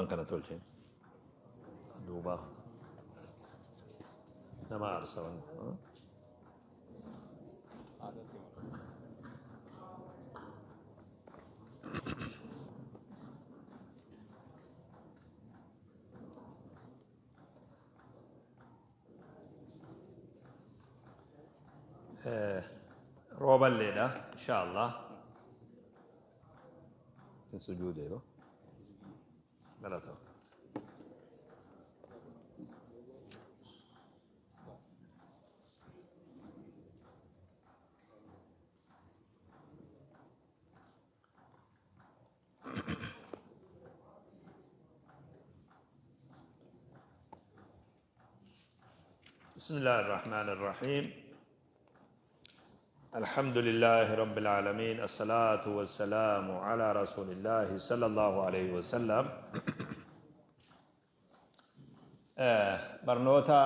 Waan kana tolche. Duuba nama aarsa waan. Rooballeedha insha Allah. Hin sujuude yoo. Galata. بسم الله الرحمن الرحيم. الحمد لله رب العالمين، الصلاة والسلام على رسول الله صلى الله عليه وسلم. Barnoota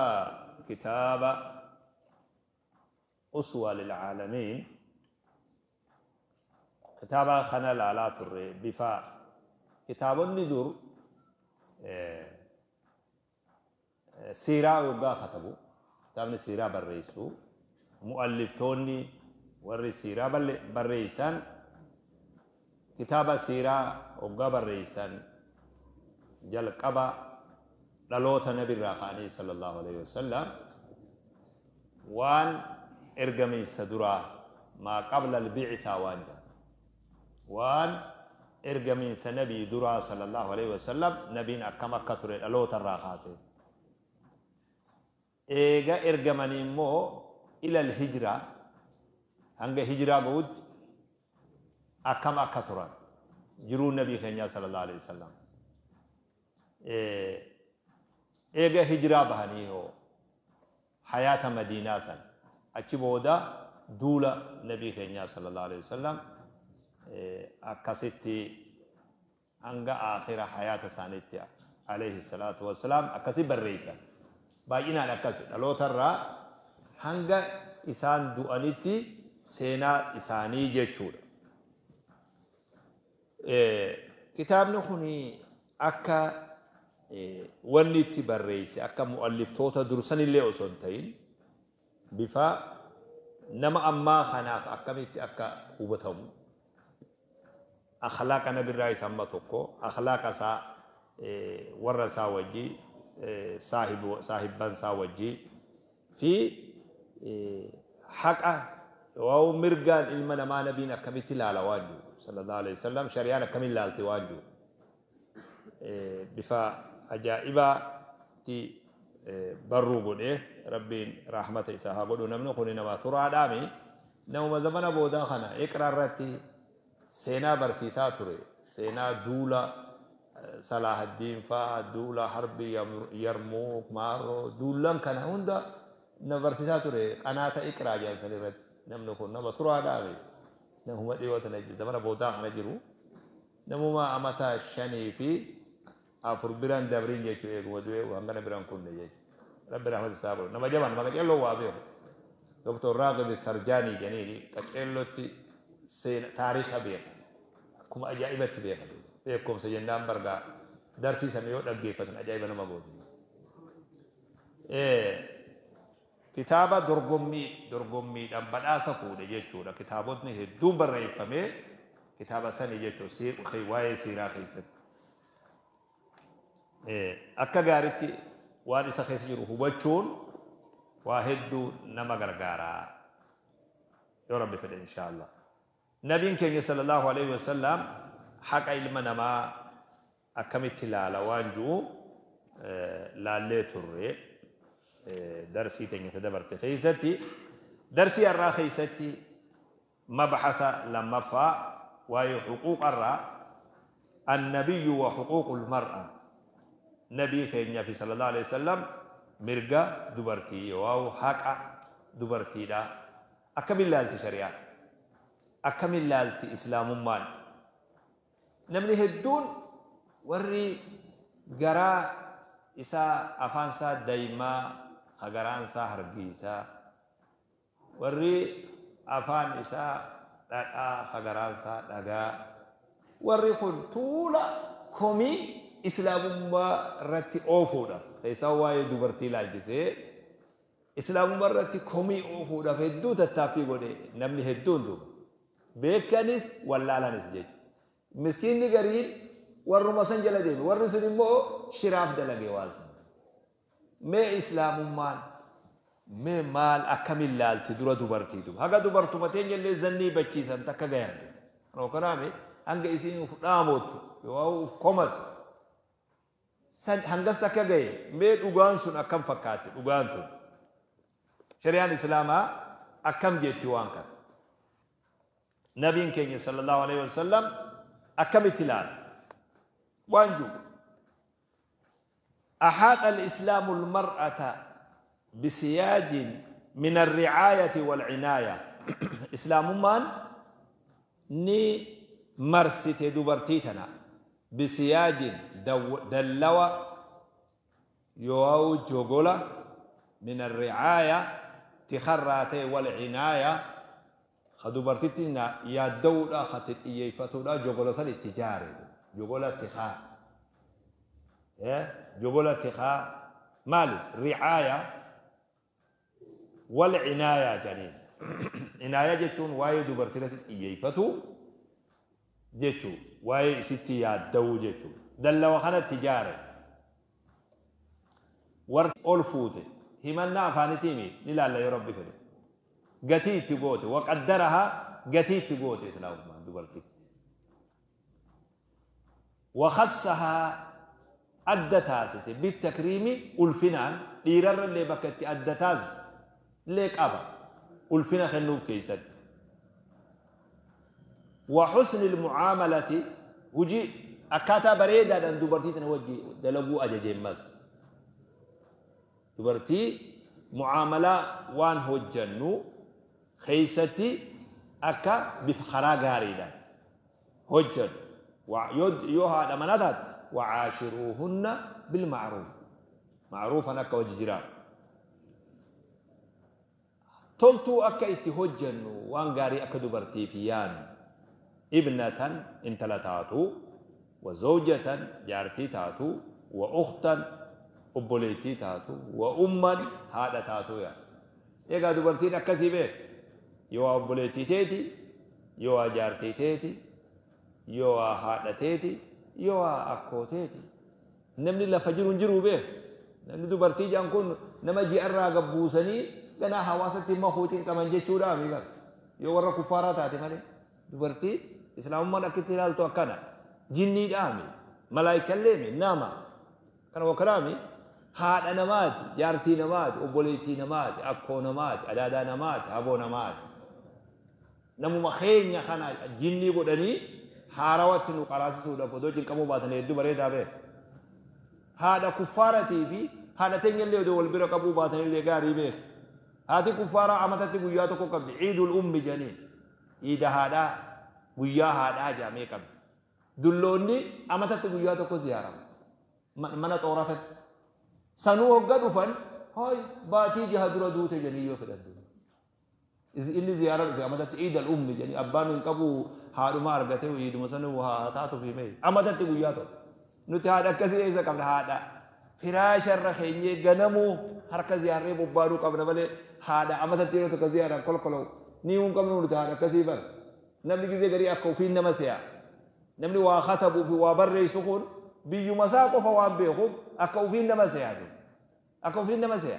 kitaaba أسوة للعالمين، kitaaba kana laalaa turre. Bifa kitaabonni dur siiraa yoggaa katabu, kitaabni siiraa barreessu, mu'alliftoonni warri siiraa barreessan kitaaba siiraa hoggaa barreessan, jalqaba dhaloota nabirraa ka'anii sallallahu alaihi wasallam, waan ergamiinsa duraa, maa qabla albictaa waan jedhan, waan ergamiinsa nabii duraa sallallahu alaihi wasallam, nabiin akkam akka ture dhaloota irraa kaase, eega ergamanii immoo ila alhijraa, hanga hijiraa gahutti akkam akka turan jiruu nabii keenyaa sallallahu alaihi wasallam, eega hijiraa bahanii hoo hayaata Madiinaa san, achi booda duula nabii keenyaa sallallahu alaihi wasallam, akkasitti hanga aakhira hayaata isaaniitti alayhi salaatu wassalaam akkasi barreessan. Baay'inaan akkas dhalootarraa hanga isaan du'anitti seenaa isaanii jechuudha. Kitaabni kun akka wanni itti barreesse akka mu'alliftoota dursanillee osoo hin ta'in, bifa nama ammaa kanaaf akkamitti akka hubatamu, akhlaaqa nabirraa isa amma tokko, akhlaaqa isaa warra isaa wajji, saahibban isaa wajji fi haqa waa mirgaan ilma namaa nabiin akkamitti ilaala waan jiru sallallahu alaihi wasallam, shari'aan akkamiin ilaalte waan jiru bifa ajaa'ibaatti barruu godhee. Rabbiin rahmata isaa haa godhu. Namni kun nama turaadhaami, namuma zamana boodaa kana Iqraa irratti seenaa barsiisaa ture, seenaa duula Salahaddiin faa, duula harbi Yarmuuk, Maarroo, duullan kana hunda nama barsiisaa ture qanaata Iqraa jedhan san irratti. Namni kun nama turaadhaami, namuma dhiyoo tana zamana boodaa kana jiru, namuma amata 5 fi 4 biraan dabriin jechuu, eeguma du'ee hangana biraan kunne jechuudha. Rabbi rahmata isaa godhu. Nama jabaan nama qaceelloo waa beeku. Dr. Raaqib Sarjaanii jedhaniini qaceellootti seena taariika beeka. Akkuma ajaa'ibatti beeka. Beekumsa jennaan bargaa darsiisan yoo dhaggeeffatan ajaa'iba nama gooti. Kitaaba dorgommiidhaan badhaasa fuudhe jechuudha. Kitaabotni hedduun barreeffamee kitaaba sanii jechuudha, waa'ee siiraa keessatti. Akka gaaritti waan isa keessa jiru hubachuun waa hedduu nama gargaara yoo Rabbi fedhe insha Allah. Nabiin keenya sallallahu alaihi wasallam haqa ilma namaa akkamitti ilaala waan ji'u laallee turre darsii teenya ta dabarte keessatti. Darsii har'aa keessatti mabxasa lammaffaa waa'ee xuquuqarraa, النبي وحقوق المرأة، nabii keenya fi sallallahu alaihi wasallam mirga dubartii yoo haqa dubartiidha akkamiin laalti shari'aa, akkamiin laalti islaamummaan? Namni hedduun warri garaa isaa afaan isaa daa'imaa ka garaan isaa hargiisaa, warri afaan isaa dhadhaa ka garaan isaa dhagaa, warri kun tuula komii islaamummaa irratti oofuudhaaf keessaa waa'ee dubartii ilaalchisee islaamummaa irratti komii oofuudhaaf hedduu tattaaffii godhe namni hedduun duuba beekanis wallaalanis jechuudha. Miskiinni gariin warruma san jala deeme warri sun immoo shiraaf dalage waan san. Mee islaamummaan mee maal akkamiin laalti dura dubartii duuba haga dubartuma teenyallee zannii bachiisan takka gayan. Kanaaf hanga isiin uf dhaamottu yoo uf komattu san hangas takka gaye mee dhugaan sun akkam fakkaatti dhugaan tun shari'aan islaamaa akkam jetti waan kana nabiin keenya sallallahu alaihi wasallam akkamitti ilaala waan jiru أحاط الإسلام المرأة بسياج من الرعاية والعناية إسلام من ni marsite dubartii tana bisiyaajin dallawa yoo jogola min arricaaya tikarraa ta'e walcinaaya ka dubartitti yaadda'uudha ka xiyyeeffatuudha jogola san itti jaare jogola tikaa jogola tikaa maali ricaaya walcinaaya jedhaniin inaaya jechuun waa'ee dubartii irratti xiyyeeffatu jechuu waa'ee isitti yaadda'uu jechuu dallawa kanatti jaare warri ol fuute himannaa afaanitii ni laalla yoo rabbi fedhe gatii itti goote waqaddarahaa gatii itti goote islaamummaan dubartitti وخصها أدى تاسس بالتكريم ulfinaan dhiirarra illee bakka itti adda taasise illee qaba ulfina kennuuf keessatti وحسن المعاملة hojii akkaataa bareedaadhaan dubartii tana wajji dalaguu ajajeen mas dubartii mucaamalaa waan hojjannu keessatti akka bifa karaa gaariidhaan hojjannu yoo haadha manaa taate وعاشروهن بالمعروف معروفا akka wajji jiraatu toltuu akka itti hojjannu waan gaarii akka dubartiif yaannu ابنة intala taatu وزوجة jaartii taatu وأختا obboleettii taatu وأما haadha taatu yaa egaa dubartiin akkasii beek yoo obboleettii teeti yoo jaartii teeti yoo haadha teeti yoo akkoo teeti namni lafa jiru hin jiru beek namni dubartii jedhan kun nama ji'arraa gabbuusanii ganaa hawaasatti makuutiin qaban jechuudhaaf yoo warra kuffaaraa taate malee dubartii islaamummaan akkitti ilaaltu akkana jinniidhaami malaayikalleemi nama kana wakanaami haadha namaati jaartii namaati obboleettii namaati akkoo namaati adaadaa namaati haboo namaati namuma keenya kana jinnii godhanii haarawatti nu qaraasisuudhaaf odoo cinqamuu baatan hedduu bareedaa beek haadha kuffaaratii fi haadha teenyallee odoo wal bira qabuu baatanillee gaarii beek haati kuffaaraa amatatti guyyaa tokko qabdi ciidul ummi jedhaniin ciida haadhaa guyyaa haadhaa jedhamee qabdi dulloonni amatatti guyyaa tokko ziyaarama mana xooratatti sanuu hogga dhufan hoy baatii jaha dura duute jedhanii yoo fedhan inni ziyaara dhufe amatatti ciidal ummi jedhanii abbaan hin qabu haadhuma argate ciiduma sanuu haa taatu fi mee amatatti guyyaa tokko nuti haadha akkasii eessa qabna haadha firaasharra keenyee ganamuu harka ziyaarree bobbaaduu qabna malee haadha amatatti yeroo tokko ziyaaraan kolkoloo ni hin qabnu nuti haadha akkasii bara namni gizee garii akka ofiin nama se'a namni waa katabuu fi waa barreessu kun biyyuma isaa qofa waan beekuuf akka ofiin nama se'a akka ofiin nama se'a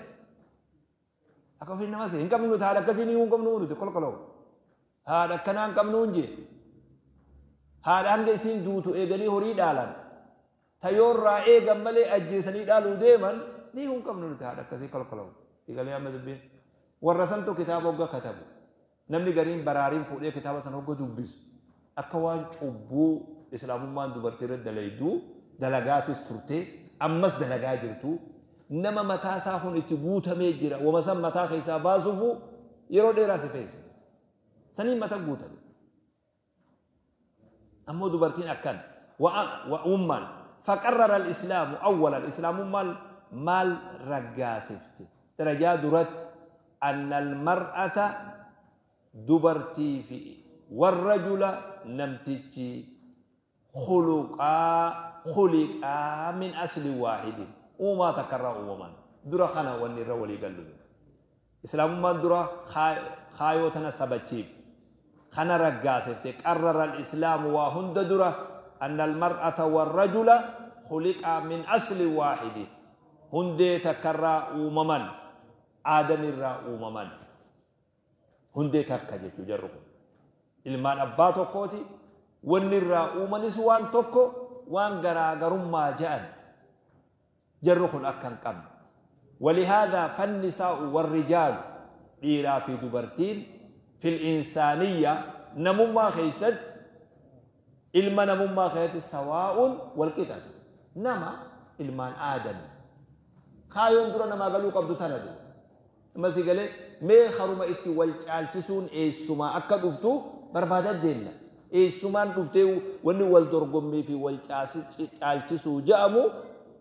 akka ofiin nama se'a hin qabnu nuti haadha akkasii ni hin qabnu nuti kolkoloo haadha akkanaa hin qabnu hin jee haadha hanga isiin duutu eeganii horii dhaalan tayoorraa eegan malee ajjeesanii dhaaluu deeman ni hin qabnu nuti haadha akkasii kolkoloo eegalee amma dubbiin warra santu kitaaba hogga katabu namni gariin baraariin fuudhee kitaaba sana hogga dubbisu akka waan cubbuu islaamummaan dubartii irra dalayduu dalagaatis turte ammas dalagaa jirtu nama mataa isaa kun itti guutamee jira wama san mataa keessaa baasuufu yeroo dheeraa si feesa saniin mata guutame ammoo dubartiin akkan wa umman فقرر الإسلام أولا الإسلام مال رقاسفت درجة درت أن المرأة دبرتي في والرجل نمتجي خلقا Khuliqaa min asli waahidin, uumaa takkarraa uumaman. Dura kana wanni irra walii gallu. Islaamummaan dura kaayoo tana sabachiif kana raggaasifte. Qarrara al-islaamu waa hunda dura anna al-mar'ata warrajula khuliqaa min asli waahidin, hundee takkarraa uumaman, aadamirraa uumaman. Hundee takka jechuu, jarru kun ilmaan abbaa tokkooti, wanni irraa uumanis waan tokko. Waan garaagarummaa ja'an jarru kun akka hin qabne. ولهذا فالنساء والرجال، dhiiraa fi dubartiin، في الإنسانية، namummaa keessatti, ilma namummaa keessatti، سواء walqixa. Nama ilmaan aadami kaayoon dura namaa galuu qabdu tana. Du amma si galee mee haruma itti wal caalchisuun eessumaa akka dhuftu barbaada deemna. Eessumaan dhuftee wanni wal dorgommii fi wal caalchisuu ja'amu?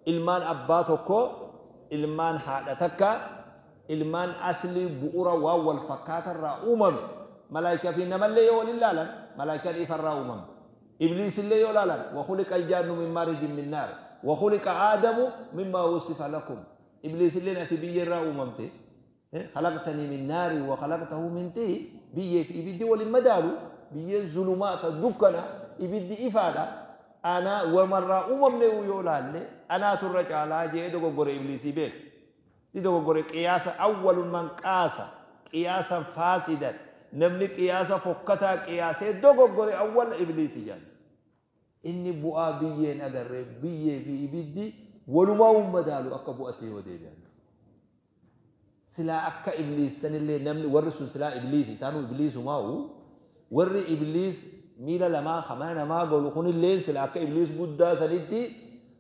Ilmaan abbaa tokko, ilmaan haadha takka, ilmaan aslii bu'ura waan wal fakkaatarraa uumame. Malaayikaa fi namallee yoo walin laalan, malaayikaan ifarraa uumame. Ibliisillee yoo laalan, وخلق الجان من مارج من نار وخلق آدم مما وصف لكم. Ibliisilleen ati biyyarraa uumamte, خلقتني من نار وخلقته من طين. Biyyee fi ibiddi walin madaalu. Biyyeen zulumaata, dukkana, ibiddi ifaadha. Ana wamarraa uumamne yoo laalle anaatu irra caalaa jee dogoggore. Ibliisii beek ni dogoggore qiyaasa. أول من قاس قياسا فاسدا, namni qiyaasa fokkataa qiyaasee dogoggore awwal ibliisii jedhan. Inni bu'aa biyyeen agarree biyyee fi ibiddi walumaa madaalu akka bu'ate yoo deebi'an. Silaa akka ibliis sanillee namni warri sun silaa ibliis isaanuu ibliisumaa'u, warri ibliis miila lamaa kamaa namaa golu kunillee sila akka ibliis guddaa sanitti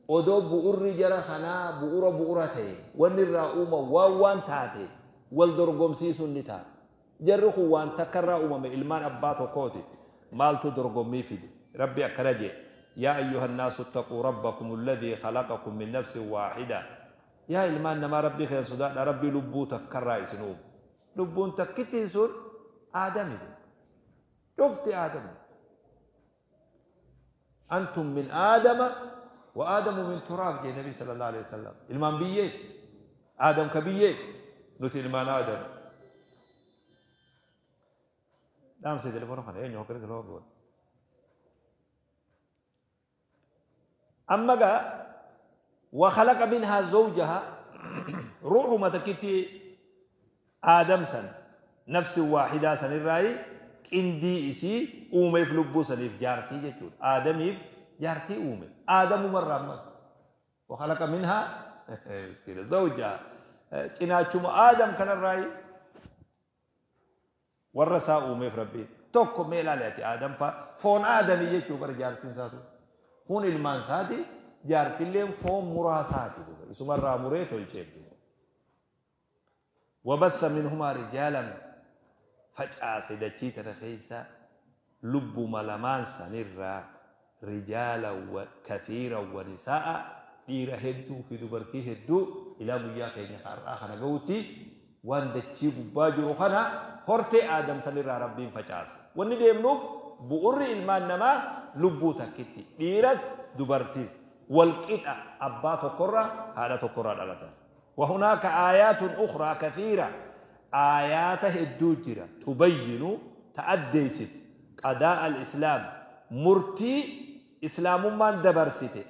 odoo bu'urri jara kanaa bu'ura ta'e, wanni irraa uuma waan waan taate, wal dorgomsiisuun ni ta'a. Jarri kun waan takkarraa uumame, ilmaan abbaa tokkooti. Maaltu dorgommii fide? Rabbi akkana jee: يا أيها الناس اتقوا ربكم الذي خلقكم من نفس واحدة. Yaa ilmaan namaa, rabbii keen sodaadha, rabbii lubbuu takkarraa isin uume. Lubbuun takkittiin sun aadami, dhufti aadami. أنتم من آدم وآدم من تراب jee nabi صلى الله عليه وسلم. Ilmaan biyyee, aadam ka biyyee, nuti ilmaan aadam. Dhaamse telefoona kana eenyu hokkane telefoona godhe. Amma gaa وخلق منها زوجها، ruuhuma takkitti aadam san, نفس واحدة san irraayi qindii isii uumeef, lubbuu saniif jaartii jechuudha. Aadamiif jaartii uume aadamumarraa ammas. وخلق منها miskiina زوجها, cinaachuma aadam kanarraayi warra isaa uumeef rabbiin tokko. Mee ilaali ati, aadam fa foon aadamii jechuu bara. Jaartiin isaatu kun ilmaan isaati, jaartilleen foon muraasaati, isumarraa muree tolcheef. وبث منهما رجالا, facaase dachii tana keessa lubbuma lamaan sanirraa, رجالا كثيرا ونساء, dhiira hedduu fi dubartii hedduu, ilaa guyyaa keenya har'aa kana gahutti waan dachii gubbaa jiru kana hortee aadam sanirraa rabbiin facaase. Wanni deemnuuf bu'urri ilmaan namaa lubbuu takkitti, dhiiras dubartiis walqixa, abbaa tokkorraa haadha tokkorraa dhalatan. وهناك آيات أخرى كثيرة, آيات hedduu jira, تبين, ta'addeessit, قضاء الإسلام, murtii islaamummaan dabarsite,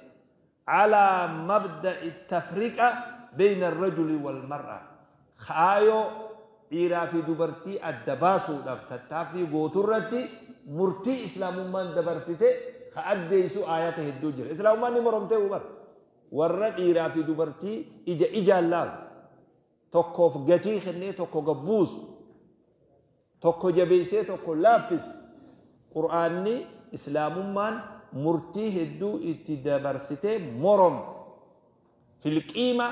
على مبدأ التفرقة بين الرجل والمرأة, kaayoo dhiiraa fi dubartii adda baasuudhaaf tattaaffii gooturratti murtii islaamummaan dabarsite ka addeessu aayata hedduu jira. Islaamummaan ni moromtee umar warra dhiiraa fi dubartii ija ijaan laalu, tokkoof gatii kennee tokko gabbuusu, tokko jabeessee tokko laaffisu. Qur'aanni, islaamummaan murtii hedduu itti dabarsitee moromte. في القيمة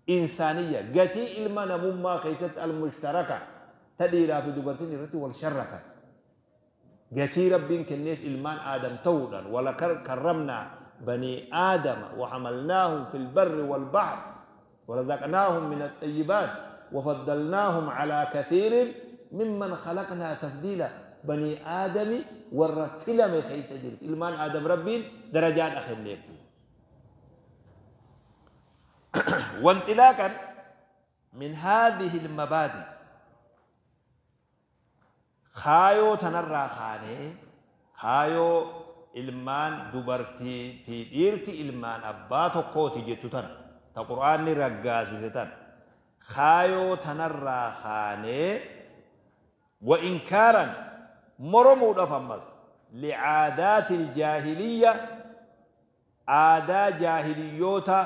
الإنسانية, gatii ilma namummaa keessatti, المشتركة, ta dhiiraa fi dubartiin irratti wal sharrakan, gatii rabbiin kenneef ilmaan aadam ta'uudhaan. ولقد كرمنا بني آدم وحملناهم في البر والبحر ورزقناهم من الطيبات وفضلناهم على كثير ممن خلقنا تفضيلا. بني آدم warra filame keessa jirti. Ilmaan aadam rabbiin darajaadha kenneef. وانطلاقا من هذه المبادئ خايو تنرى خاني خايو ilmaan dubartii fi dhiirti ilmaan abbaa tokkooti jettu tana ta qur'aanni raggaasise tana kaayoo tanarraa kaanee wa inkaaran moromuudhaaf ammas licaadaati iljaahiliyya aadaa jaahiliyyoota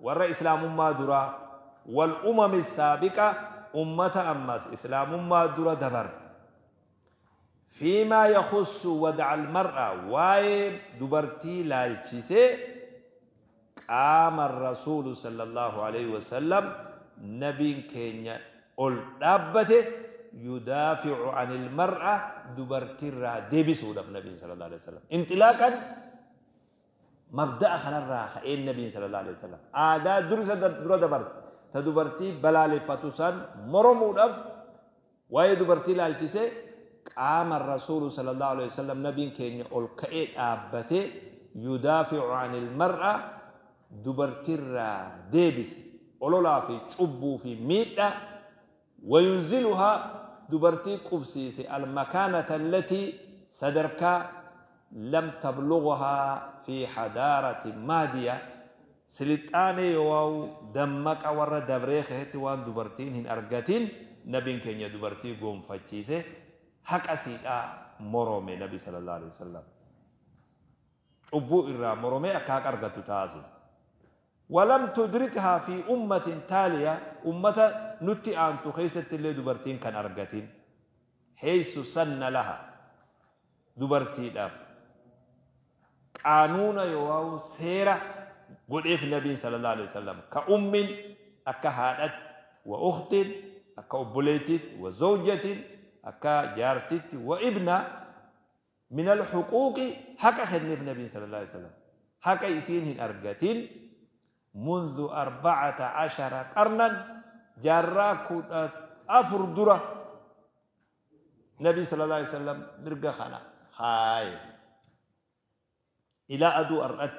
warra islaamummaa duraa wal umami saabiqa ummata ammas islaamummaa dura dabarte فيما يخص ودع المرأة واي دبرتي لالشيسي قام الرسول صلى الله عليه وسلم نبي كينيا قل دابته يدافع عن المرأة دبرتي را ديبسو النبي صلى الله عليه وسلم انطلاقا مبدأ خنا راخ النبي صلى الله عليه وسلم عادة درس درا دبرت تدبرتي بلال فتوسان مرمو دف واي دبرتي لالشيسي قام الرسول صلى الله عليه وسلم نبي كين الكئ أبته يدافع عن المرأة دبرتر ديبس أولولا في تشبو في ميتا وينزلها دبرتي قبسيس المكانة التي صدرك لم تبلغها في حضارة مادية سلطاني يواو دمك ور دبريخ هتوان دبرتين هن أرجتين نبي كين دبرتي قوم فتشيسه حق أسيدا مرمي نبي صلى الله عليه وسلم أبو إرى مرمي أكاك أرغتو تازي ولم تدركها في أمة تالية أمة نتي أنتو خيست اللي دبرتين كان أرغتين حيث سن لها دبرتين أب قانون يواو سيرة قل إيه النبي صلى الله عليه وسلم كأم أكهادت وأخت أكأبوليتت وزوجة أكا جارتت وابنة من الحقوق حكا خدني النبي صلى الله عليه وسلم حكا يسينهن أرقتين منذ 14 قرنا جراك أفر درة نبي صلى الله عليه وسلم مرقى خنا خاي إلى أدو أرأت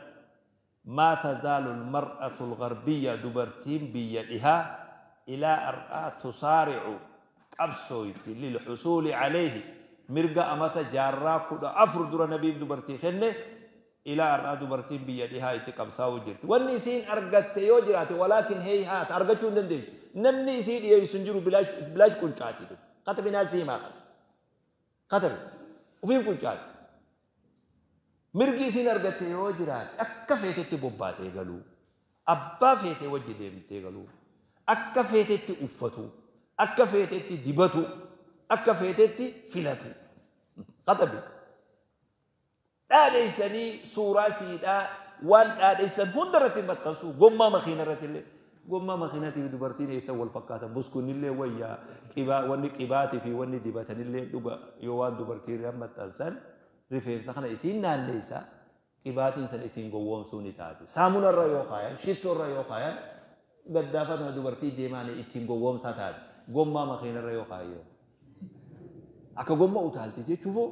ما تزال المرأة الغربية دبرتين بيدها إلى أرأت تصارع أبسويت للحصول عليه مرقى أمتا جاراك أفر در نبي دبرتي خنه إلى أرأى دبرتين بيدها يتقبساو جرت والنسين أرقت يوجرات ولكن هي هات أرقتون نندش نمني سين يسنجروا بلاش بلاش كنت عاتي قتب ناس ما قتل وفي كنت عاتي مرقي سين أرقت يوجرات أكفيت تبوباتي قالوا أبا فيت وجدي قالوا أكفيت أفتو akka feetetti dibatu akka feetetti filatu qatabi dhaadheessanii suuraa siidhaa waan dhaadheessan hunda irratti maxxansu gommaa makiina irratti illee gommaa makiinaatiif dubartiin eessa wal fakkaatan buskunnillee wayyaa qibaa wanni qibaatii fi wanni dibatanillee dhuga yoo waan dubartii irra maxxansan rifeensa kana isiin naanneessa qibaatiin sana isiin gowwoomsuu ni taate saamunarra yoo kaayan shittoorra yoo kaayan gaddaafatuma dubartii deemaanii ittiin gowwoomsaa taate gommaa makiinarra yoo kaayyoo akka gomma utaalti jechuufoo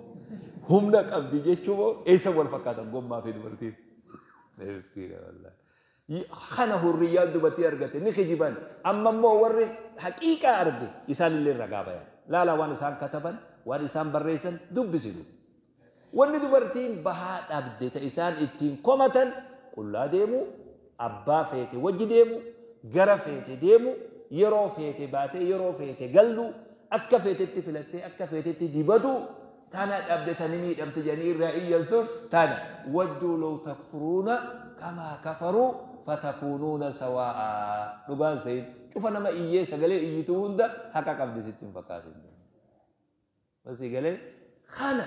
humna qabdi jechuufoo eessa wal fakkaatan gommaa fi dubartiin. Kana hurriyyaan dubartii argate ni kijiban amma immoo warri haqiiqaa arge isaan illee ragaa bayan laala waan isaan kataban waan isaan barreessan dubbisitu. Wanni dubartiin bahaa dhabde ta isaan ittiin komatan qullaa deemu abbaa feete wajji deemu gara feete deemu yeroo feete baatee yeroo feete gallu akka feetetti filattee akka feetetti dibatu tana dhabde tani miidhamte jedhanii irraa iyyan sun tana wadduu law takfuruuna kamaa kafaruu fatakuunuuna sawaa'a dhugaan sayin cufa nama iyyee sagalee iyyitu hunda haqa qabdi sitti hin fakkaatin. Masii galee kana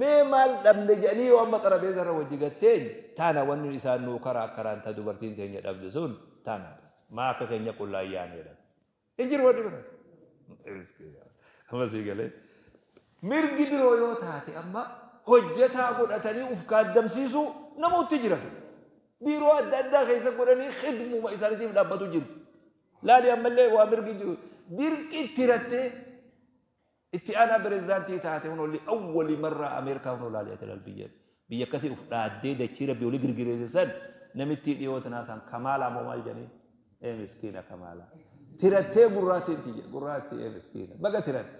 mee maal dhabne jedhanii yoo amma xarabeessa irra wajji gatteen tana wanni isaan nuu karaa karaan ta dubartiin teenya dhabde sun tana maa akka keenya qullaa yaanedha. Injiru wanni bira. Amma sii galee. Mirgi biroo yoo taate amma hojjetaa godhatanii uf kaaddamsiisuu namootti jiratu. Biiroo adda addaa keessa godhanii khidmuma isaaniitiif dhaabbatu jirti. Laali ammallee waa mirgi jiru. Dirqitti hirattee itti aanaa pirezidaantii taate hun olli awwali marraa Ameerikaa hun olaali ati laal biyya. Biyya akkasii uf dhaaddee dachii rabbi olii girgireesse san namitti dhiyoo tanaa san Kamaalaa moo maal jedhanii. Ee miskiina kamaalaa. Tirattee gurraattiin tiyya gurraattii ee miskiina baga tiratte.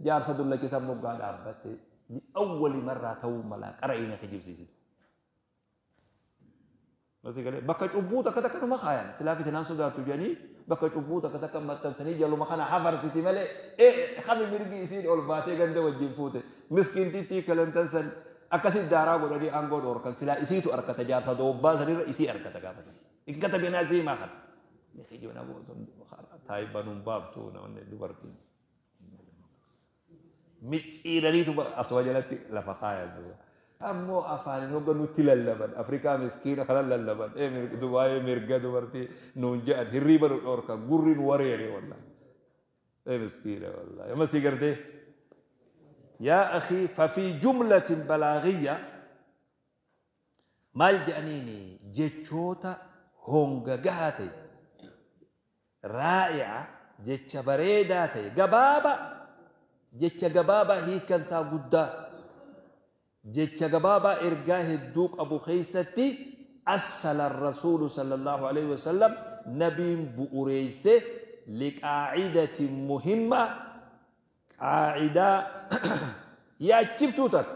Jaarsa dullacha san moggaa dhaabbatte awwali marraa ta'uu malaa qara'ii na kijibsiisitu. Nasi galee bakka cubbuu takka takka numa kaayan silaa fitinaan sodaattu jedhanii bakka cubbuu takka takka maxxansanii jaluma kana hafarsiti malee ee kami mirgi isiin ol baatee ganda wajjin fuute miskiintittii kalantan san akkasi daaraa godhanii aangoo dhoorkan silaa isiitu arkata jaarsa doobbaa sanirra isii arkata gaafa san. Hin katabinaa siimaa kana. Ni kijibna taayibba nun baaftu namoonni dubartiin. Micciiraniitu asuma jalatti lafa kaayan duuba. Ammoo afaaniin hogga nutti lallaban Afrikaa miskiina kana lallaban waa'ee mirga dubartii nuun jedhan hirriiba nu dhoorkan gurri nu wareere wallahi. Ee miskiina wallahi. Amma sii gartee. Yaa akhii fafii jumlatin balaagiyya maal jedhaniini jechoota honga gahaa ta'e raa'i'a jecha bareedaa ta'e gabaabaa jecha gabaabaa hiikkan isaa guddaa jecha gabaabaa ergaa hedduu qabu keessatti assala rasuulu sallallahu alaihi wasallam nabiin bu'ureeyse liqaacidatin muhimma qaacidaa yaachiftuu takka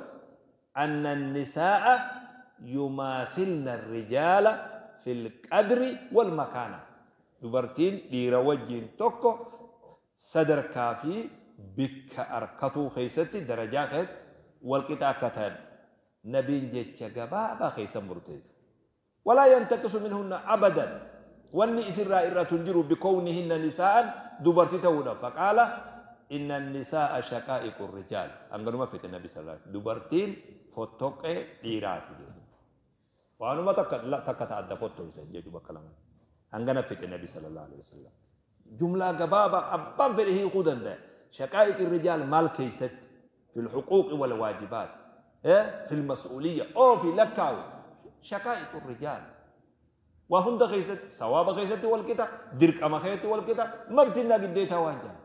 anna nisaa'a yumaathilna rijaala fil qadri wal makaana dubartiin dhiira wajjiin tokko sadarkaa fi bikka arkatuu keessatti darajaa keessatti walqixa akka ta'an nabiin jecha gabaabaa keessa murteesse. Walaa yantaqisu minhunna abadan wanni isirraa irratu hin jiru bikownihinna nisaa'an dubartii ta'uudha. Faqaala inna nisaa'a shaqaa'iqu rijaal. Hanganuma fite nabi sallallahu alaihi dubartiin fottoqee dhiiraati jedhu. Waanuma takka takka ta adda fottoysan jedhu bakka lama. Hangana fixe nabi sallallahu alaihi wasallam. Jumlaa gabaabaa abbaan fedhe hiikuu danda'a. Shaqaa'iqi rijaal maal keessatti? Fil huquuqi wal waajibaat. Fil mas'uuliyya. Oofi lakkaawu. Shaqaa'iqu rijaal. Waa hunda keessatti sawaaba keessatti wal qixa, dirqama keessatti wal qixa, mabtinnaa giddeetaa waan jedhan.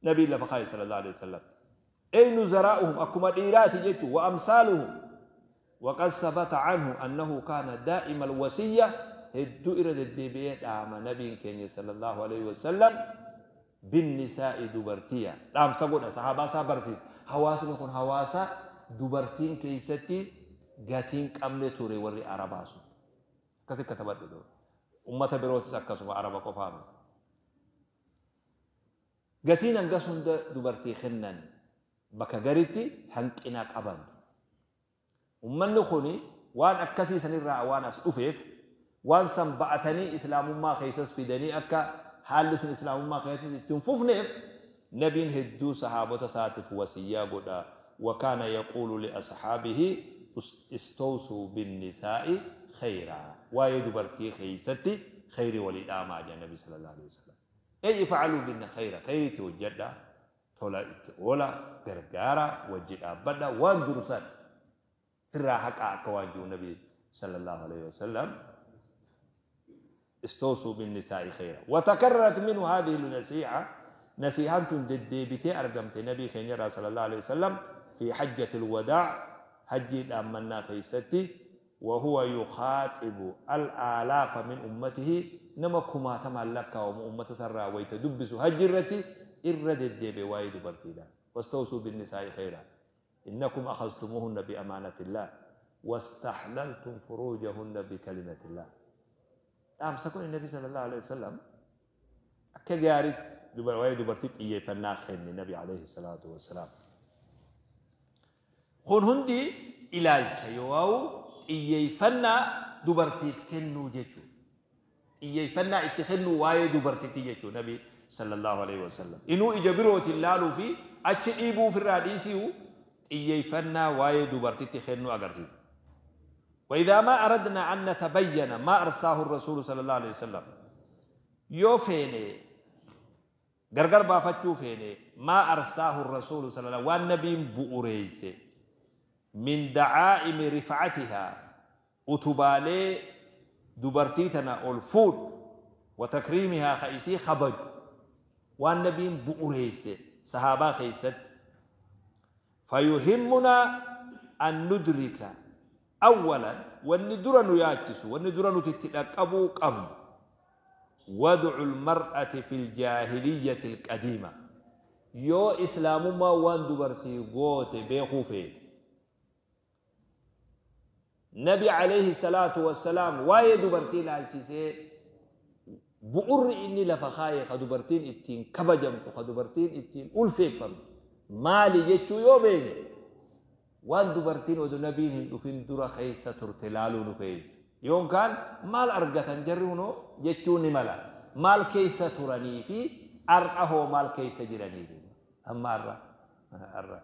Nabiin lafa kaa'e sallallahu alaihi wasallam. Ey nuzaraa'uhum akkuma dhiiraati jechuun wa amsaaluhum. Waqad sabata anhu annahu kaana daa'ima alwasiyya hedduu irra deddeebi'ee dhaama nabiin keenya sallallahu alaihi wasallam binnisaa'i dubartiya dhaamsa godha sahaabaa isaa barsiisa. Hawaasni kun hawaasa dubartiin keessatti gatiin qabne ture warri Arabaa sun. Akkasi katabadhu dura. Ummata birootis akkasuma Araba qofaa miti. Gatiin hangas hunda dubartii kennan bakka garitti hanqina qaban. Ummanni kuni waan akkasii sanirraa waan as dhufeef waan san ba'atanii islaamummaa keessas fidanii akka haalli sun islaamummaa keessas itti hin fufneef nabiin hedduu sahaabota isaatiif wasiyyaa godha. Wa kaana yaquulu li ashaabihi istawsuu binnisaa'i khayraa. Waa'ee dubartii keessatti khayrii walii dhaamaa jedha nabi sallallahu alaihi wasallam. Ey if'aluu binna khayra khayrii itti hojjedha tola itti oola gargaara wajji dhaabbadha waan dursan firraa haqaa akka waan jiru nabi sallallahu alaihi wasallam istawsuu binnisaa'i khayra. Watakarrarat minhu haadhihi nasiiha nasiihaan tun deddeebitee argamte nabii keenya irraa sallallahu alaihi wasallam fi hajjatil wadaa hajjii dhaammannaa keessatti وهو يخاطب الآلاف من أمته نما كما تملك وأمة سرا ويتدبس هجرتي إرد الدب وايد برتيدا واستوصوا بالنساء خيرا إنكم أخذتموهن بأمانة الله واستحللتم فروجهن بكلمة الله. أمسكون النبي صلى الله عليه وسلم كجاري وايد برتيد إيه فناخن النبي عليه الصلاة والسلام. خون هندي إلى الكيواو xiyyeeffannaa dubartiif kennuu jechuudha. Xiyyeeffannaa itti kennuu waa'ee dubartiitti jechuudha nabi sallallahu alaihi wasallam. Inuu ija birootiin laaluu fi achi dhiibuu ofirraa dhiisuu xiyyeeffannaa waa'ee dubartiitti kennuu agarsiisa. وإذا ما أردنا أن نتبين ما أرساه الرسول صلى الله عليه وسلم yoo feene gargar baafachuu feene ما أرساه الرسول صلى الله عليه وسلم waan nabiin bu'ureeyse من دعائم رفعتها utubaalee dubartii tana ol fuudhu وتكريمها خيسي خبج waan nabiin bu'ureeyse sahaabaa keessatti فيهمنا أن ندرك Awwalan wanni dura nu yaachisu, wanni dura nuti itti dhaqqabuu qabnu, wad'u lmar'ati fi ljaahiliyyati alqadiima. Yoo islaamummaa waan dubartii goote beekuu feete, Nabi alayhi salaatu wassalaam waa'ee dubartii ilaalchisee bu'urri inni lafa kaaye, ka dubartiin ittiin kabajamtu, ka dubartiin ittiin ulfeeffamtu maali jechuu yoo beekne, waan dubartiin odu nabiin hin dhufin dura keessa turte laaluu nu feessa. Yookaan maal argatan jarri hunoo jechuu ni mala. Maal keessa turanii fi har'a hoo maal keessa jiranii? Amma har'a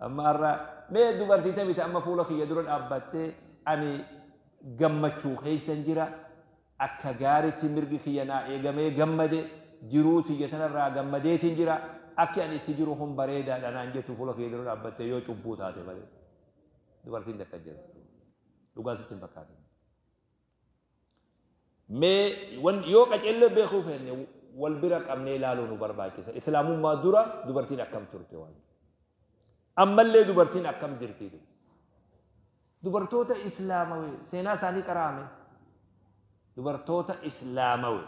amma har'a mee dubartii tamite amma fuula kiyya dura dhaabbattee ani gammachuu keessan jira, akka gaaritti mirgi kiyya naa eegamee gammade, jiruu tiyya tanarraa gammadeetiin jira, akki ani itti jiru kun bareedaadha naan jettu fuula kiyya dura dhaabbattee, yoo cubbuu taate malee dubartiin takka jirtu dhugaan sitti hin fakkaatin. Mee yoo qaceellee beekuu feenne, wal bira qabnee ilaaluu nu barbaachisa. Islaamummaa dura dubartiin akkam turte, waan ammallee dubartiin akkam jirti? Dubartoota islaamawe seenaa isaanii qaraame. Dubartoota islaamawe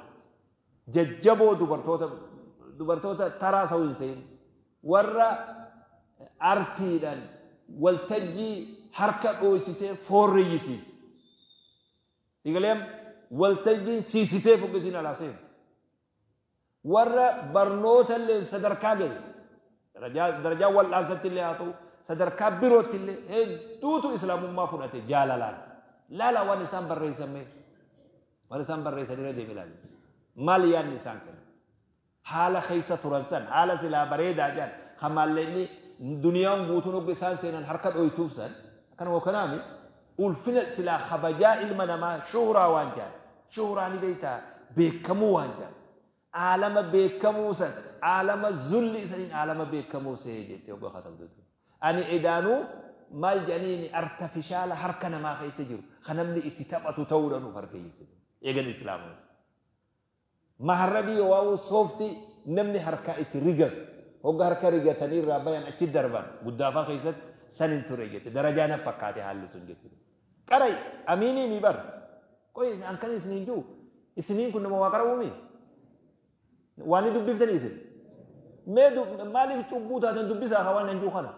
jajjaboo, dubartoota taraa sa'u hin seen, warra artiidhaan waltajjii harka dhooysisee foorreyyisiise. Sigaleem waltajjiin siisitee fuqqisiin alaa seenu. Warra barnoota illee sadarkaa gahe, darajaa wal'aansatti illee haa ta'u, sadarkaa birootti illee, hedduutu islaamummaa fudhate jaalalaan. Laala waan isaan barreessan, mee waan isaan barreessan irra deemi ilaali. Maal yaadni isaan kennan? Haala keessa turan san, haala silaa bareedaa jedhan, hamaallee duniyaan guutuun hogga isaan seenan harka dhoytuuf san, akkana kanaami ulfina silaa kabajaa ilma namaa, shuhuraa waan jedhan, shuhuraa ni beektaa, beekamuu waan jedhan, aalama beekamuu san, aalama zulli isaniin aalama beekamuu see jettee hogga katabdu. Ani edaanuu maal jedhaniini artificial harka namaa keessa jiru kan namni itti taphatu ta'uudha nuuf arge jechuudha. Eegan islaamaa. Maharrabii waa'uu soofti namni harkaa itti rigatu, hogga harka rigatanii irraa bayan achi darban guddaafaa keessatti san hin ture jette, darajaa na fakkaate haalli sun jechuudha. Qaray amiinii mi bar qoy an kan isiniin jiru, isiniin kun nama waa qara'uumi waan ni dubbiftanii isin mee maaliif cubbuu taatan? Dubbisaa haa waan nan jiru kana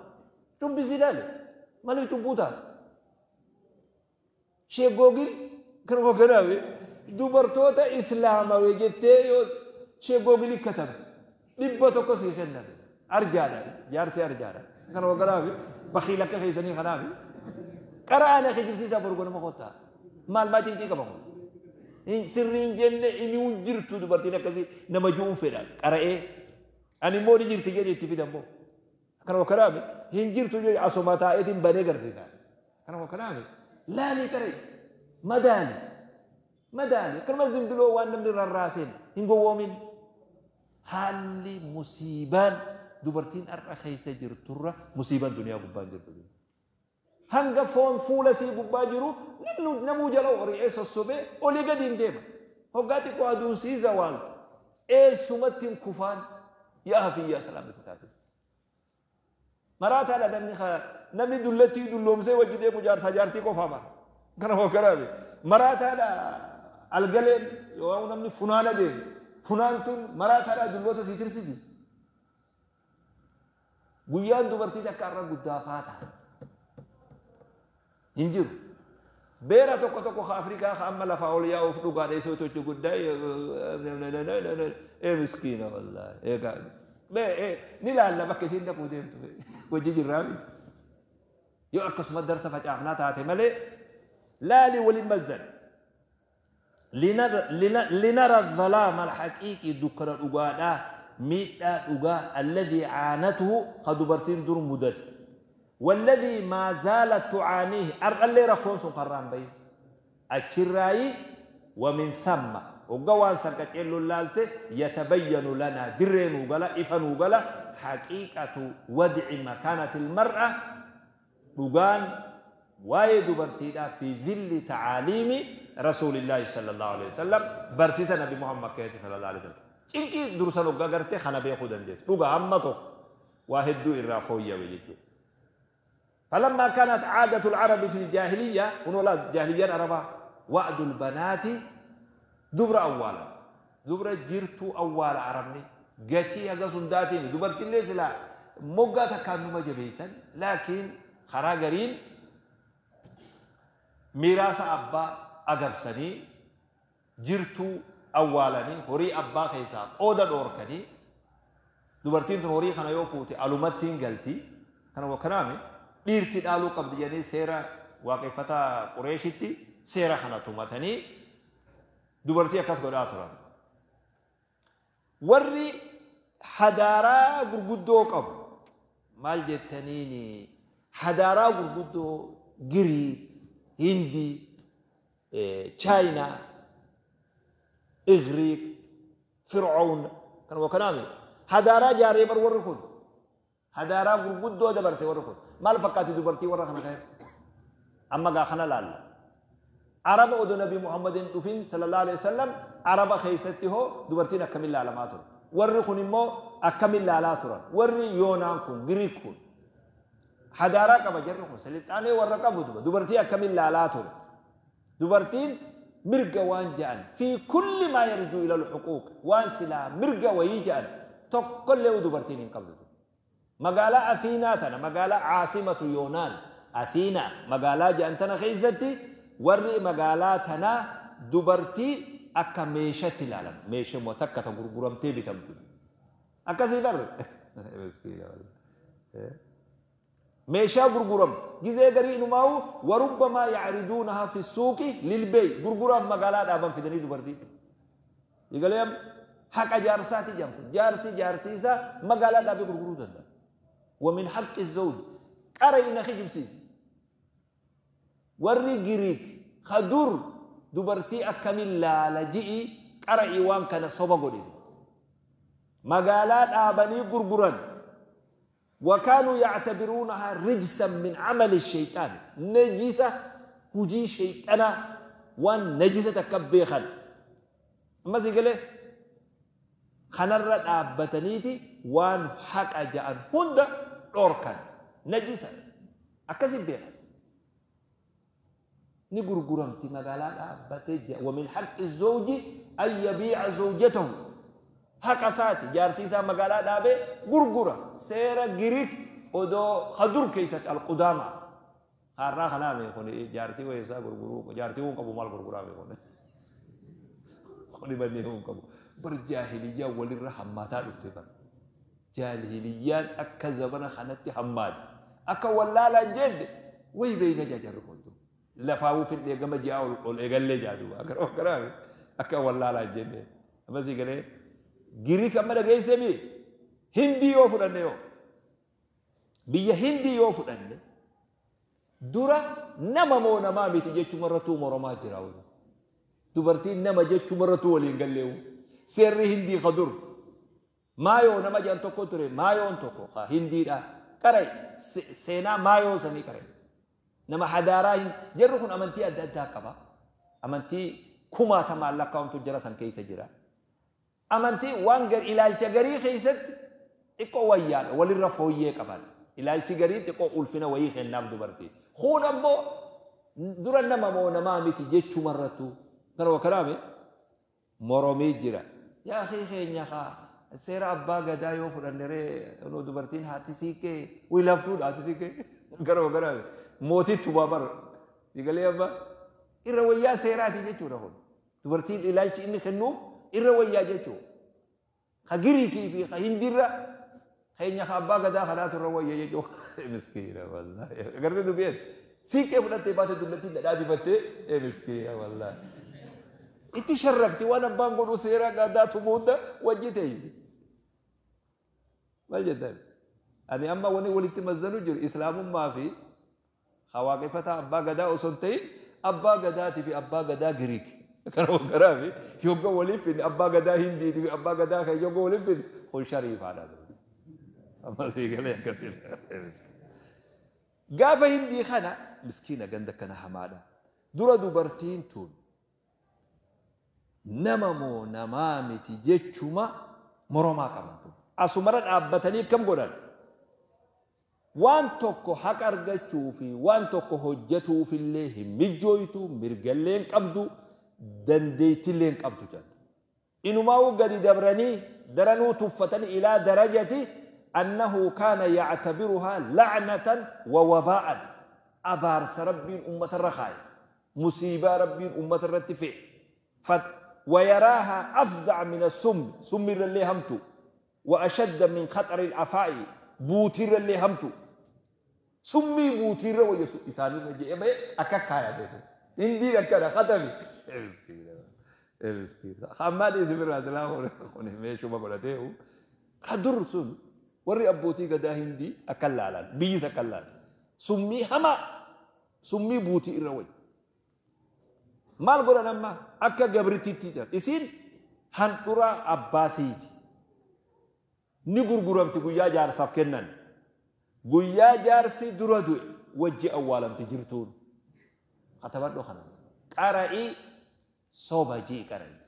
dubbisi ilaale. Maaliif cubbuu taate? Sheek Googil kanuma kanaaf dubartoota islaamawe jettee yoo Sheek Googil katabe 100 sii kennan. Arjaadha, jaarsi arjaadha. Kanuma kanaaf bakiil akka keessanii kanaaf qara'aan kijibsiisaa boru ganama kottaa maal maa cinqii qaba kun sirriin jenne inni jirtu dubartiin akkasii nama ju'uun fedha qara'ee. Ani immoo ni jirti jedhe itti fidan moo kanuma kanaaf hin jirtu jedhe asuma taa'eetiin banee garsiisa. Kanuma kanaaf laalii qara'e, madaali, madaali. Akkanuma zimbiloo waan namni rarraaseen hin gowwoomin. Haalli musiibaan dubartiin har'a keessa jirturra musiibaan duniyaa gubbaan jirtu. Hanga foon fuula sii gubbaa jiru namuu jala hori'ee sossobee olii gadi hin deema. Hoggaa xiqqoo aduun sii zawaaltu eessumatti hin kufaan yaa hafiyyaa salaamatti taate. Maraataadha namni, namni dullattii dulloomsee wajji deemu jaarsaa jaartii qofaa bara. Kana hokkaraame. Maraataadha algaleen yoo namni funaana deemu. Funaantuun maraataadha dulloota sii tirsiti. Guyyaan dubartii takka irra guddaa faata. Hin jiru. Beera tokko tokko ka Afrikaa ka amma lafaa ol yaa'uuf dhugaadha isoo tochu guddaa ee miskiina wallaahi. Eegaa mee ni laalla bakka isiin dhaquu deemtu hojii jirraami. Yoo akkasuma darsa facaafnaa taate malee laali waliin mazzan. لنرى الظلام الحقيقي dukkana dhugaadhaa, miidhaa dhugaa, الذي عانته ka dubartiin dur mudate, والذي ما زالت تعانيه ar'allee rakkoon sun karraan bahin achirraayi. ومن ثم hogga waan san qaceelloon laalte يتبين لنا dirree nuu gala, ifa nuu gala, حقيقة وضع مكانة المرأة dhugaan waa'ee dubartiidhaa في ظل تعاليم رسول الله صلى الله عليه وسلم barsiisa Nabi Muhammad keessa صلى الله عليه وسلم. Cinqii dursan hoggaa gartee kana beekuu dandeessu dhuga hamma tokko waa hedduu irraa fooyya'e jechuudha. فلما كانت عادة العرب في الجاهلية ونولا جاهلية عربة وعد البنات دبر أولا دبر جرتو أول عربني قتي أقصن داتين دبرت اللي سلا مقاتا كانوا مجبيسا لكن خراجرين ميراث أبا أقبسني جرتو أولاني هوري أبا خيسا أودا دوركني دبرتين هوري خنا يوفوتي ألومتين قلتي كانوا وكنامي dhiirti dhaaluu qabdi jedhanii seera waaqeffataa Qureeshitti seera kana tumatanii dubartii akkas godhaa turan. Warri hadaaraa gurguddoo qabu maal jettaniini hadaaraa gurguddoo Giriik, Hindii, Chaayinaa, Igriik, Fircoon kanuma kanaami hadaaraa jaaree bar warri kun hadaaraa gurguddoo dabarse warri kun. Maal fakkaati dubartii warra kana ta'e amma gaa kana laalla araba odoo nabi muhammadin dhufin sallallahu alaihi wasallam araba keessatti hoo dubartiin akkamiin laalamaa ture warri kun immoo akkamiin laalaa turan warri yoonaan kun giriik kun hadaaraa qaba jarri kun silixaanee warra qabu dubartii akkamiin laalaa ture dubartiin mirga waan ja'an fi kulli maa yarjuu ila alhuquuq waan silaa mirga wayii ja'an tokkollee dubartiin hin qabdu. Magaalaa Athiinaa tana magaalaa caasimatu Yoonaan Athiinaa magaalaa jedhan tana keessatti warri magaalaa tanaa dubartii akka meeshatti ilaalan meeshaa takka ta gurguramtee bitamtu akkasii barre meeshaa gurguramtu gizee garii inumaawu warubbamaa yacriduunahaa fi suuqi lilbey gurguraaf magaalaa dhaaban fidanii dubartii igalee haqa jaarsaati jedhamtu jaarsi jaartii isaa magaalaa dhaabee gurguruu danda'a. ومن حق الزوج قرينا خجبسيس وري غريك خدور دبرتي أكمل لا لجئي قرأي وان كان صوبا قولي مقالات آباني قرقران وكانوا يعتبرونها رجسا من عمل الشيطان نجسة هجي شيطانا وان نجسة تكبيخا أما سيقول خنرت آبتنيتي وان حق جاء هند أوركان نجسة أكسب بها نقرقرمتي مقالات آبتي ومن حق الزوج أن يبيع زوجته حق ساتي جارتي سا مقالات آبي قرقرة سيرة غريك ودو خدر كيسة القدامى خارنا خنامي خوني جارتي ويسا قرقرو جارتي هون قبو مال قرقرامي خوني خوني بني هون قبو بر جاهلية وللرحم ما تعرف تبر جاهليان أكا زبنا خانتي حماد أكا ولا لا جد وي بين جاجر كنتو لفاو في الإقامة جاء والإقلة جادو أكا أكا أكا ولا لا جد أما زي كده غريك أما ده جاي سمي هندي يوفرنيو بيا هندي يوفرني دورا نما مو نما بيتجي مرتو مرما جراو دبرتي نما جت مرتو ولين قال له سر هندي خضر مايو نما جان توكو تري مايو توكو خا هندي دا كري سينا مايو سني كري نما حدارا جرخون امنتي ادى ادى قبا امنتي كما تما لكاونتو جرسن كيس جرا امنتي وانغر الالچ غري خيست اكو ويان وللرفويه قبل الالچ غري تكو الفنا وي خناب دبرتي خون امو درا نما مو نما ميتي جچو مرتو كرو كلامي moromii jira yaa akhi keenya kaa seera abbaa gadaa yoo fudhanneree nu dubartiin haati siiqee wii laftuudha haati siiqee gara gara mootitti babar sigalee abba irra wayyaa seeraati jechuudha kun dubartiin ilaalchi inni kennuuf irra wayyaa jechuudha ka Giriikii fi ka Hindiirra keenya ka abbaa gadaa kanaatu irra wayya jechuudha miskiina wallaahi gartee dubbeen siiqee fudhattee baate dullattiin dhadhaa dibattee miskiina wallaahi itti sharrafti waan abbaan godhu seera gadaa tumuunda wajji teeysi maal jettan ani amma wani walitti mazzanu jiru islaamummaa fi hawaaqeffataa abbaa gadaa osoo hin ta'in abbaa gadaatii fi abbaa gadaa Giriik kana garaa fi yogga waliif finne abbaa gadaa Hindiitii fi abbaa gadaa kan yogga waliif finne kun shariifaadha amma sii galee akkasiin gaafa Hindii kana miskiina ganda kana hamaadha dura dubartiin tun nama moo namaa miti jechuma moromaa qaban asumarra dhaabbatanii akkam godhan Waan tokko haqa argachuu fi waan tokko hojjetuufillee hin mijjooytu, mirgallee hin qabdu, dandeettillee hin qabdu jedhu. Inumaa'uu gadi dabranii daranuu tuffatanii ilaa darajati annahu kaana yactabiruhaa lacnatan wa wabaa'an, abaarsa Rabbiin ummatarra kaaye, musiibaa Rabbiin ummata irratti fe'e, wayaraahaa afza'a min assummi, summi irrallee hamtu, wa ashadda min khaxari al-afaa'i, buutiirrallee hamtu, summii buutiirra wayya isaanirra je'ee bahe akka kaaya beeku. Hindiin akkana khatami. Miskiina. Ammaa dhiisi birraa silaa kun meeshuma godhateehu. Ka dur sun warri abbootii gadaa Hindii akkan laalan, biyyis akkan laalan. Summii hamaa, summii buutii irra wayya. Maal godhan amma akka gabrittiitti jedhan. Isiin handhuraa abbaa siiti. Ni gurguramti guyyaa jaarsaaf kennan. Guyyaa jaarsi dura du'e wajji awwaalamti jirtuun. Katabadhu kana. Qara'ii soba jii qara'ii.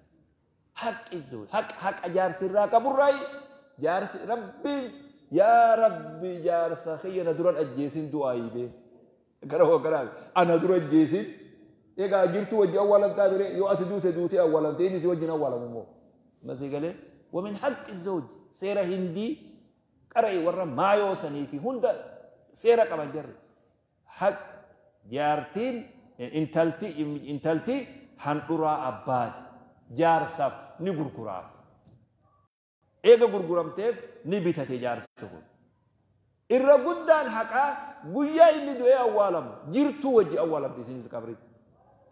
Haqqi haqa jaarsi irraa qaburraayi jaarsi Rabbiin yaa Rabbi jaarsa kiyya na duran ajjeesin du'aayii bee. Gara hoo gara ana dura ajjeesin. Egaa jirtuu wajji awwaalamtaa bire, yoo ati duute duutee awwaalamte, inni si wajjin awwaalamu immoo. Masii galee wamin haqqi zawj, seera Hindii qara'ii warra maayoo sanii fi hunda seera qaban jarri. Haq jaartiin intalti handhuraa abbaati, jaarsaaf ni gurguraaf. Eega gurguramteef ni bitate jaarsi kun. Irra guddaan haqaa guyyaa inni du'ee awwaalamu jirtuu wajji awwaalamti isinis qabritti.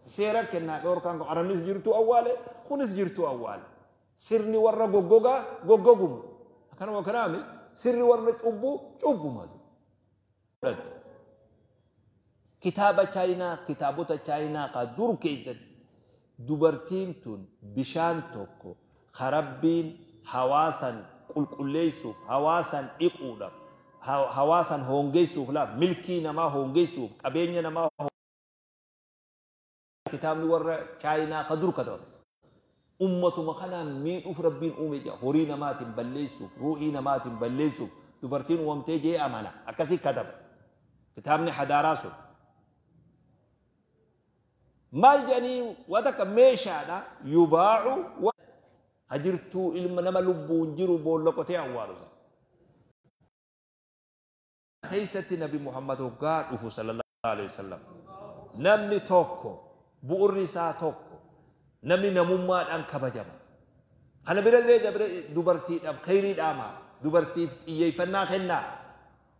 Seera kennaa dhoorkaan kun Arabnis jirtuu awwaale, kunis jirtuu awwaale. Sirni warra goggogaa goggoguma. Akkanuma kanaami sirni warra cubbuu cubbuma. Kitaaba Chaayinaa, kitaabota Chaayinaa ka dur keessatti dubartiin tun bishaan tokko ka Rabbiin hawaasan qulqulleessuuf, hawaasan dhiquudhaaf, hawaasan hoongeessuuf, laa milkii namaa hoongeessuuf, qabeenya namaa, kitaabni warra Chaayinaa ka dur katabame. Ummatuma kanaan miidhuuf Rabbiin uume jaa, horii namaatiin balleessuuf, ruuhii namaatiin balleessuuf dubartiin uumamtee jee amana. Akkasii kataba. Kitaabni hadaaraa sun. Maal jedhanii waan takka meeshaadha yubaa'u hajirtuu ilma nama lubbuun jiru boolla qotee awwaalu sana. Keessatti Nabi Muhammad hoggaa dhufu sallallahu alaihi wasallam, namni tokko bu'urri isaa tokko, namni namummaadhaan kabajama. Kana birallee dabre dubartiidhaaf kheyrii dhaama, dubartiif xiyyeeffannaa kennaa.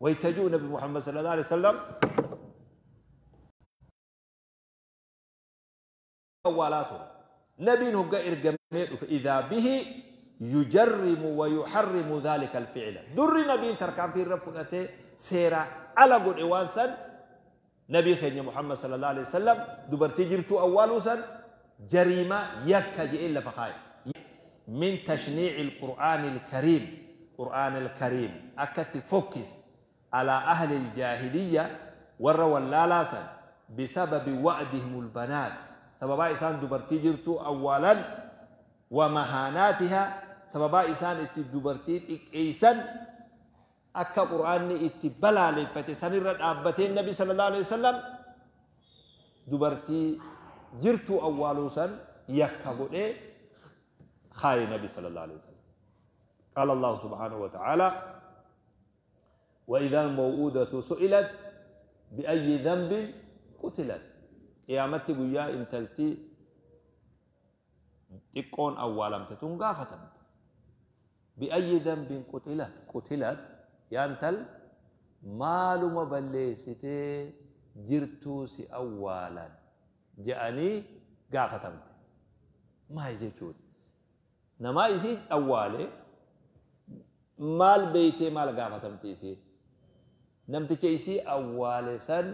Waytajuu Nabi Muhammad sallallahu alaihi wasallam awwaalaa ture. Nabiin hoggaa ergamee dhufe idhaa bihi yujarrimu wa yuharrimu dhalika alfi'la. Durri nabiin tarkaanfii irra fudhatee seera ala godhe waan san, nabii keenya Muhammad sallallahu alaihi wasallam dubartii jirtuu awwaaluu san jariimaa yakka jedhee lafa kaa'e. Min tashnii'i al-Qur'aan al-Kariim, Qur'aan al-Kariim akkatti fokkise alaa ahli al-jaahiliyya, warra wallaalaa san, bisababi wa'dihim al-banaat, sababaa isaan dubartii jirtuu awwaalan, wa mahaanaatiha, sababaa isaan itti dubartii xiqqeessan, akka Qur'aanni itti balaaleffate sanirra dhaabbateen Nabi sallallahu alaihi wasallam dubartii jirtuu awwaaluu san yakka godhee kaaye Nabi sallallahu alaihi wasallam. Qaala Allahu subhaanahu wa ta'ala: وإذا الموءودة سئلت بأي ذنب قتلت. Qiyaamatti guyyaa intalti xiqqoon awwaalamte tun gaafatamte. بأي ذنب قتلت قتلت, yaa intal maaluma balleessitee jirtuu si awwaalan je'anii gaafatamte. Maal jechuudha? Namaa isii awwaale maal beeytee maal gaafatamte isiin? Namticha isii awwaale san,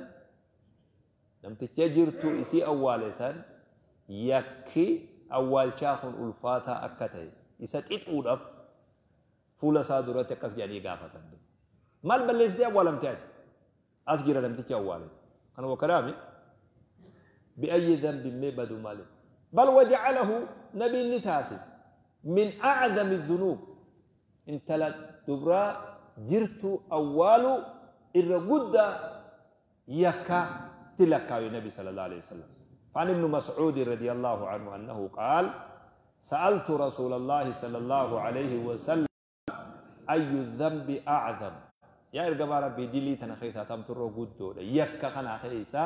namticha jirtuu isii awwaale san, yakki awwaalchaa kun ulfaataa akka ta'e isa xixuudhaaf fuula isaa duratti akkas jedhanii gaafatan. Maal balleessitee awwaalamte ati? As jira namtichi awwaale. Kana wakkalaami بأي ذنب mee badu maali? بل وجعله, nabiin ni taasise, من أعظم الذنوب, intala dubraa jirtu awwaalu. Irra guddaa yakka tilakkaawe Nabi sallallahu alaihi wasallam. فعن ابن مسعود رضي الله عنه أنه قال سألت رسول الله صلى الله عليه وسلم أي الذنب أعظم يا إرجما ربي دلي تنا خيسا تمتر قدو يكا خنا خيسا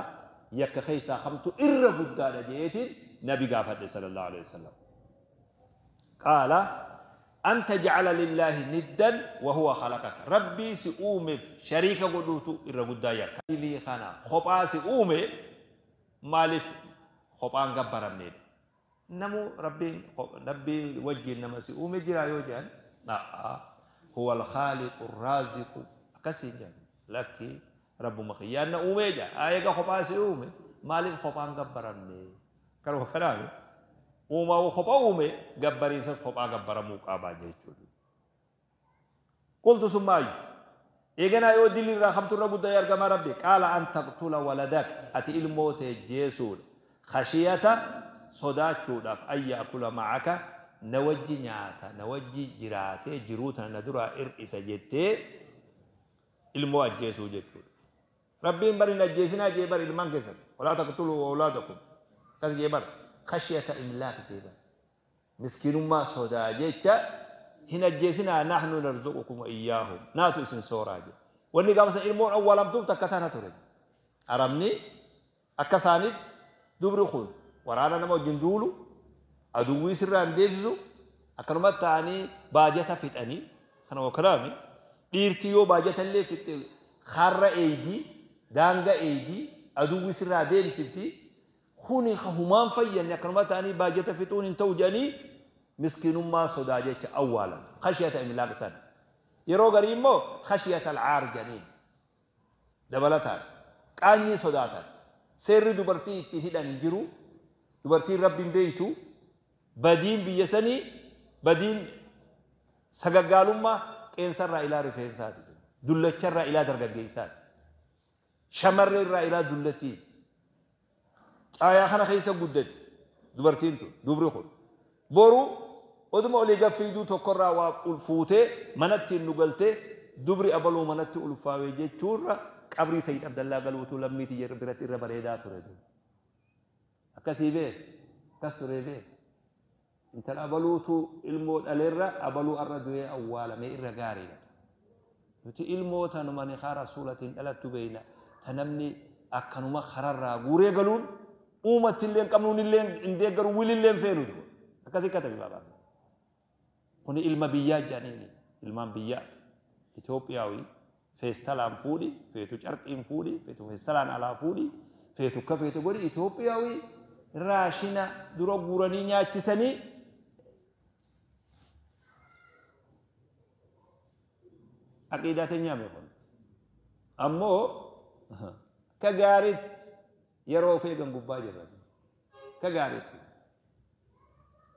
يكا خيسا خمت إر قدو جيت نبي قافت صلى الله عليه وسلم قال أن تجعل لله ندا وهو خلقك ربي سؤومي شريك قدوتو إر قدو يكا دلي خنا خبا سؤومي مالف خبان قبرمني نمو ربي ربي وجه نما سؤومي جرا يوجان لا هو الخالق الرازق كسيجا لك رب مخيان أوميجا آية خباس أومي مالك خبان قبرني كلو كلامي وما هو خبا أومي قبرين سد خبا قبر مقابا جيتشو قلت ثم أي إيجنا يودي لي رحمة رب ديار كما ربي قال أن تقتل ولدك أتي الموت جيسول خشية صداتشو داف أي يأكل معك نوجي نياتا نوجي جراتي جروتا ندرا إرئيس جتي ilmoo ajjeesuu jechuudha. Rabbiin bari hin ajjeesinaa jee bari ilmaan keessan. Walaa taqtuluu awlaadakum. Akkas jee bara. Khashiyata imlaaq jee bara. Miskiinummaa sodaa jecha hin ajjeesinaa nahnu narzuqukum wa iyyaahum. Naatu isin sooraa jee. Wanni gaafa san ilmoon awwaalamtuuf takka tana ture. Arabni akka isaanitti dubri kun waraana nama wajjin duulu aduwwii sirraa hin deebisu akkanumatti ta'anii baajata fixanii kana wakalaami. Dhiirtii yoo baajatallee fixxe harra eegii daanga eegii aduwwi sirraa deemsifti kuni humaan fayyanne akkanuma ta'anii baajata fixuun hin ta'u jedhanii miskiinummaa sodaa jecha awwaalan khashiyata imlaaq san yeroo garii immoo khashiyata alcaar jedhaniin dabalataan qaanyii sodaatan seerri dubartii ittiin hidhan hin jiru dubartiin rabbiin beeytu badiin biyya sanii badiin sagaggaalummaa qeensarraa ilaa rifeensaati dullacharraa ilaa dargaggeessaati shamarreerraa ilaa dullattii caayaa kana keessa guddatti dubartiin tun dubri kun boru oduma olii gaffiiduu tokkorraa waa fuutee manatti nu galtee dubri abaluu manatti ulfaawee jechuurra qabrii Sayyid Abdallaa galuutu lammiitii biratti irra bareedaa ture akkasii bee akkas ture bee intala abaluutu ilmoo dhaleerra abaluu arra du'ee awwaalamee irra gaariidha. Nuti ilmoo tanuma ni karaa rasuulatiin dhalattu beeyna ta namni akkanuma kararraa guuree galuun uumatti illee hin qabnuun illee hin deeggaru wilillee hin feenu akkasii katabi baabaa. Kuni ilma biyyaa jedhaniini ilmaan biyyaa Itoophiyaawii feestalaan fuudhi feetu carqiin fuudhi feetu feestalaan alaa fuudhi feetu akka feetu godhi Itoophiyaawii raashina dura guuranii nyaachisanii aqiidaa teenyaame kun ammoo ka gaariitti yeroo of eegan gubbaa jirra ka gaariitti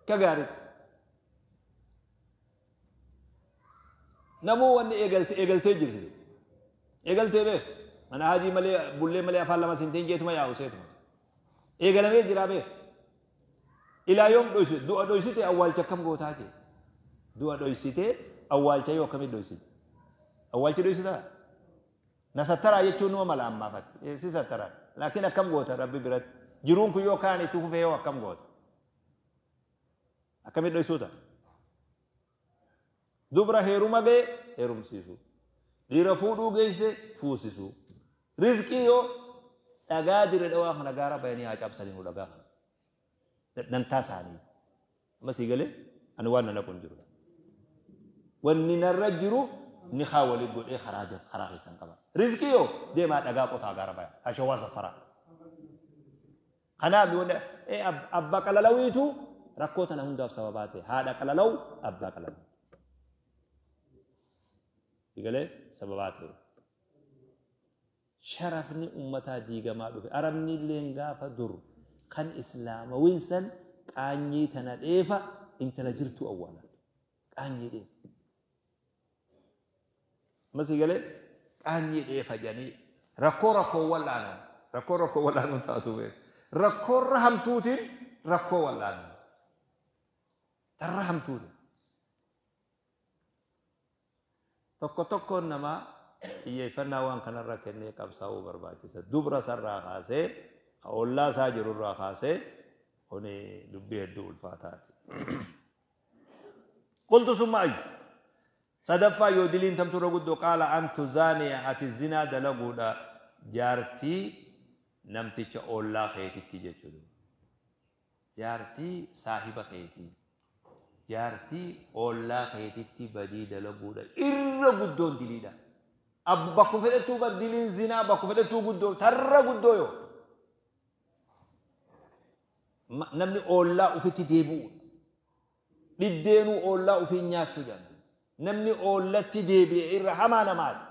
ka gaariitti namuu wanni eegalte eegaltee jirti eegaltee beek mana hajii malee bullee malee afaan lama sinteen jeetuma yaa'u seetuma eegalamee jira beek ilaa yoom dhoysite du'a dhoysite awwaalcha akkam gootaa jee du'a dhoysite awwaalcha yoo akkamii dhoysite awwaalchi dhoysitaa na sattaraa jechuun numa mala ammaafati si sattaraa laakiin akkam goota rabbi biratti jiruun kun yoo kaan itti fufee yoo akkam goota akkamii dhoysuuta dubra heeruma ga'e heerumsiisu dhiira fuudhuu geesse fuusisu rizqii yoo dhagaa dire dhawaa kana gaara bayanii haa cabsanii nu dhagaa kana dantaa isaanii amma sii galee ani waan na naqu hin jiru wanni narra jiru ni haa walii godhee karaa karaa keessan qaba rizqii yoo deemaa dhagaa qotaa gaara baya ashawaa safaraa kanaaf abbaa qalalawiitu rakkoo tana hundaaf sababaa ta'e haadha qalalaw abbaa qalalaw galee sababaa ta'e sharafni ummataa diigamaa dhufe arabni illeen gaafa dur kan islaamawiin san qaanyii tana dheefa intala jirtu awwaalan qaanyii dheefa masii galee qaanyii dheefa jedhanii rakkoo rakkoo wal'aanan rakkoo rakkoo wal'aanuun taatu beeku rakkoorra hamtuutiin rakkoo wal'aanan tarra hamtuutiin tokko tokkoon namaa Xiyyeeffannaa waan kanarra kennee qabsaa'uu barbaachisa. Dubra sarraa kaasee, ollaa isaa jirurraa kaasee, kuni dubbii hedduu ulfaataati. Qultu summa ayyu. Sadaffaa yoo diliin tamtu irra guddoo qaala an tuzaaniya ati zinaa dalaguudha jaartii namticha ollaa keetitti jechuudha. Jaartii saahiba keetii. Jaartii ollaa keetitti badii dalaguudha irra guddoon diliidha. Bakku fedhettuu bar diliin zinaa bakku fedhettuu guddoo tarra guddoo yoo. Namni ollaa ufitti deebi'uudha. Dhiddeenuu ollaa ufiin nyaattu jedhan. Namni ollatti deebi'e irra hamaa namaati.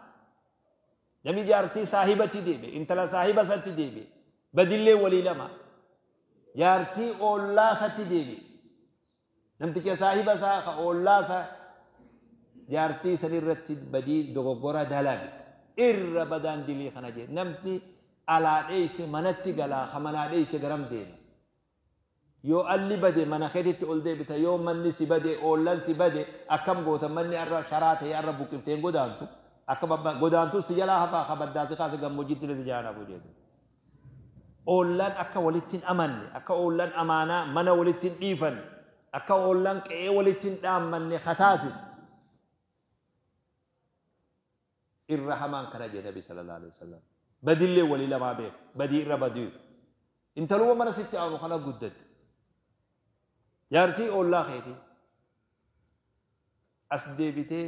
Namni jaartii saahibatti deebi'e, intala saahiba isatti deebi'e, badillee walii lama. Jaartii ollaa isatti deebi'e. Namticha saahiba isaa ka ollaa isaa jaartii san irratti badii dogoggora dalage. Irra badaan dilii kana jedhe. Namni alaa dheeyse manatti galaa, ka manaa dheeyse garam deema. Yoo alli bade mana keetitti ol deebita, yoo manni si bade, oollan si bade, akkam goota manni arra sharaa ta'e arra buqqifteen godaantu, akka godaantu si jalaa hafaa ka baddaa si kaase gammoojjiitti si jalaa hafu jedhu. Oollaan akka walitti hin amanne, akka oollaan amaanaa mana walitti hin dhiifanne, akka oollaan qe'ee walitti hin dhaammanne kataasise. Irra hamaan kana jedhe Nabi sallallahu alaihi wasallam. Badillee walii lamaa beeku, badii irra badii. Intaluma mana sitti aanu kana guddatte. Jaartii ollaa keetii. As deebitee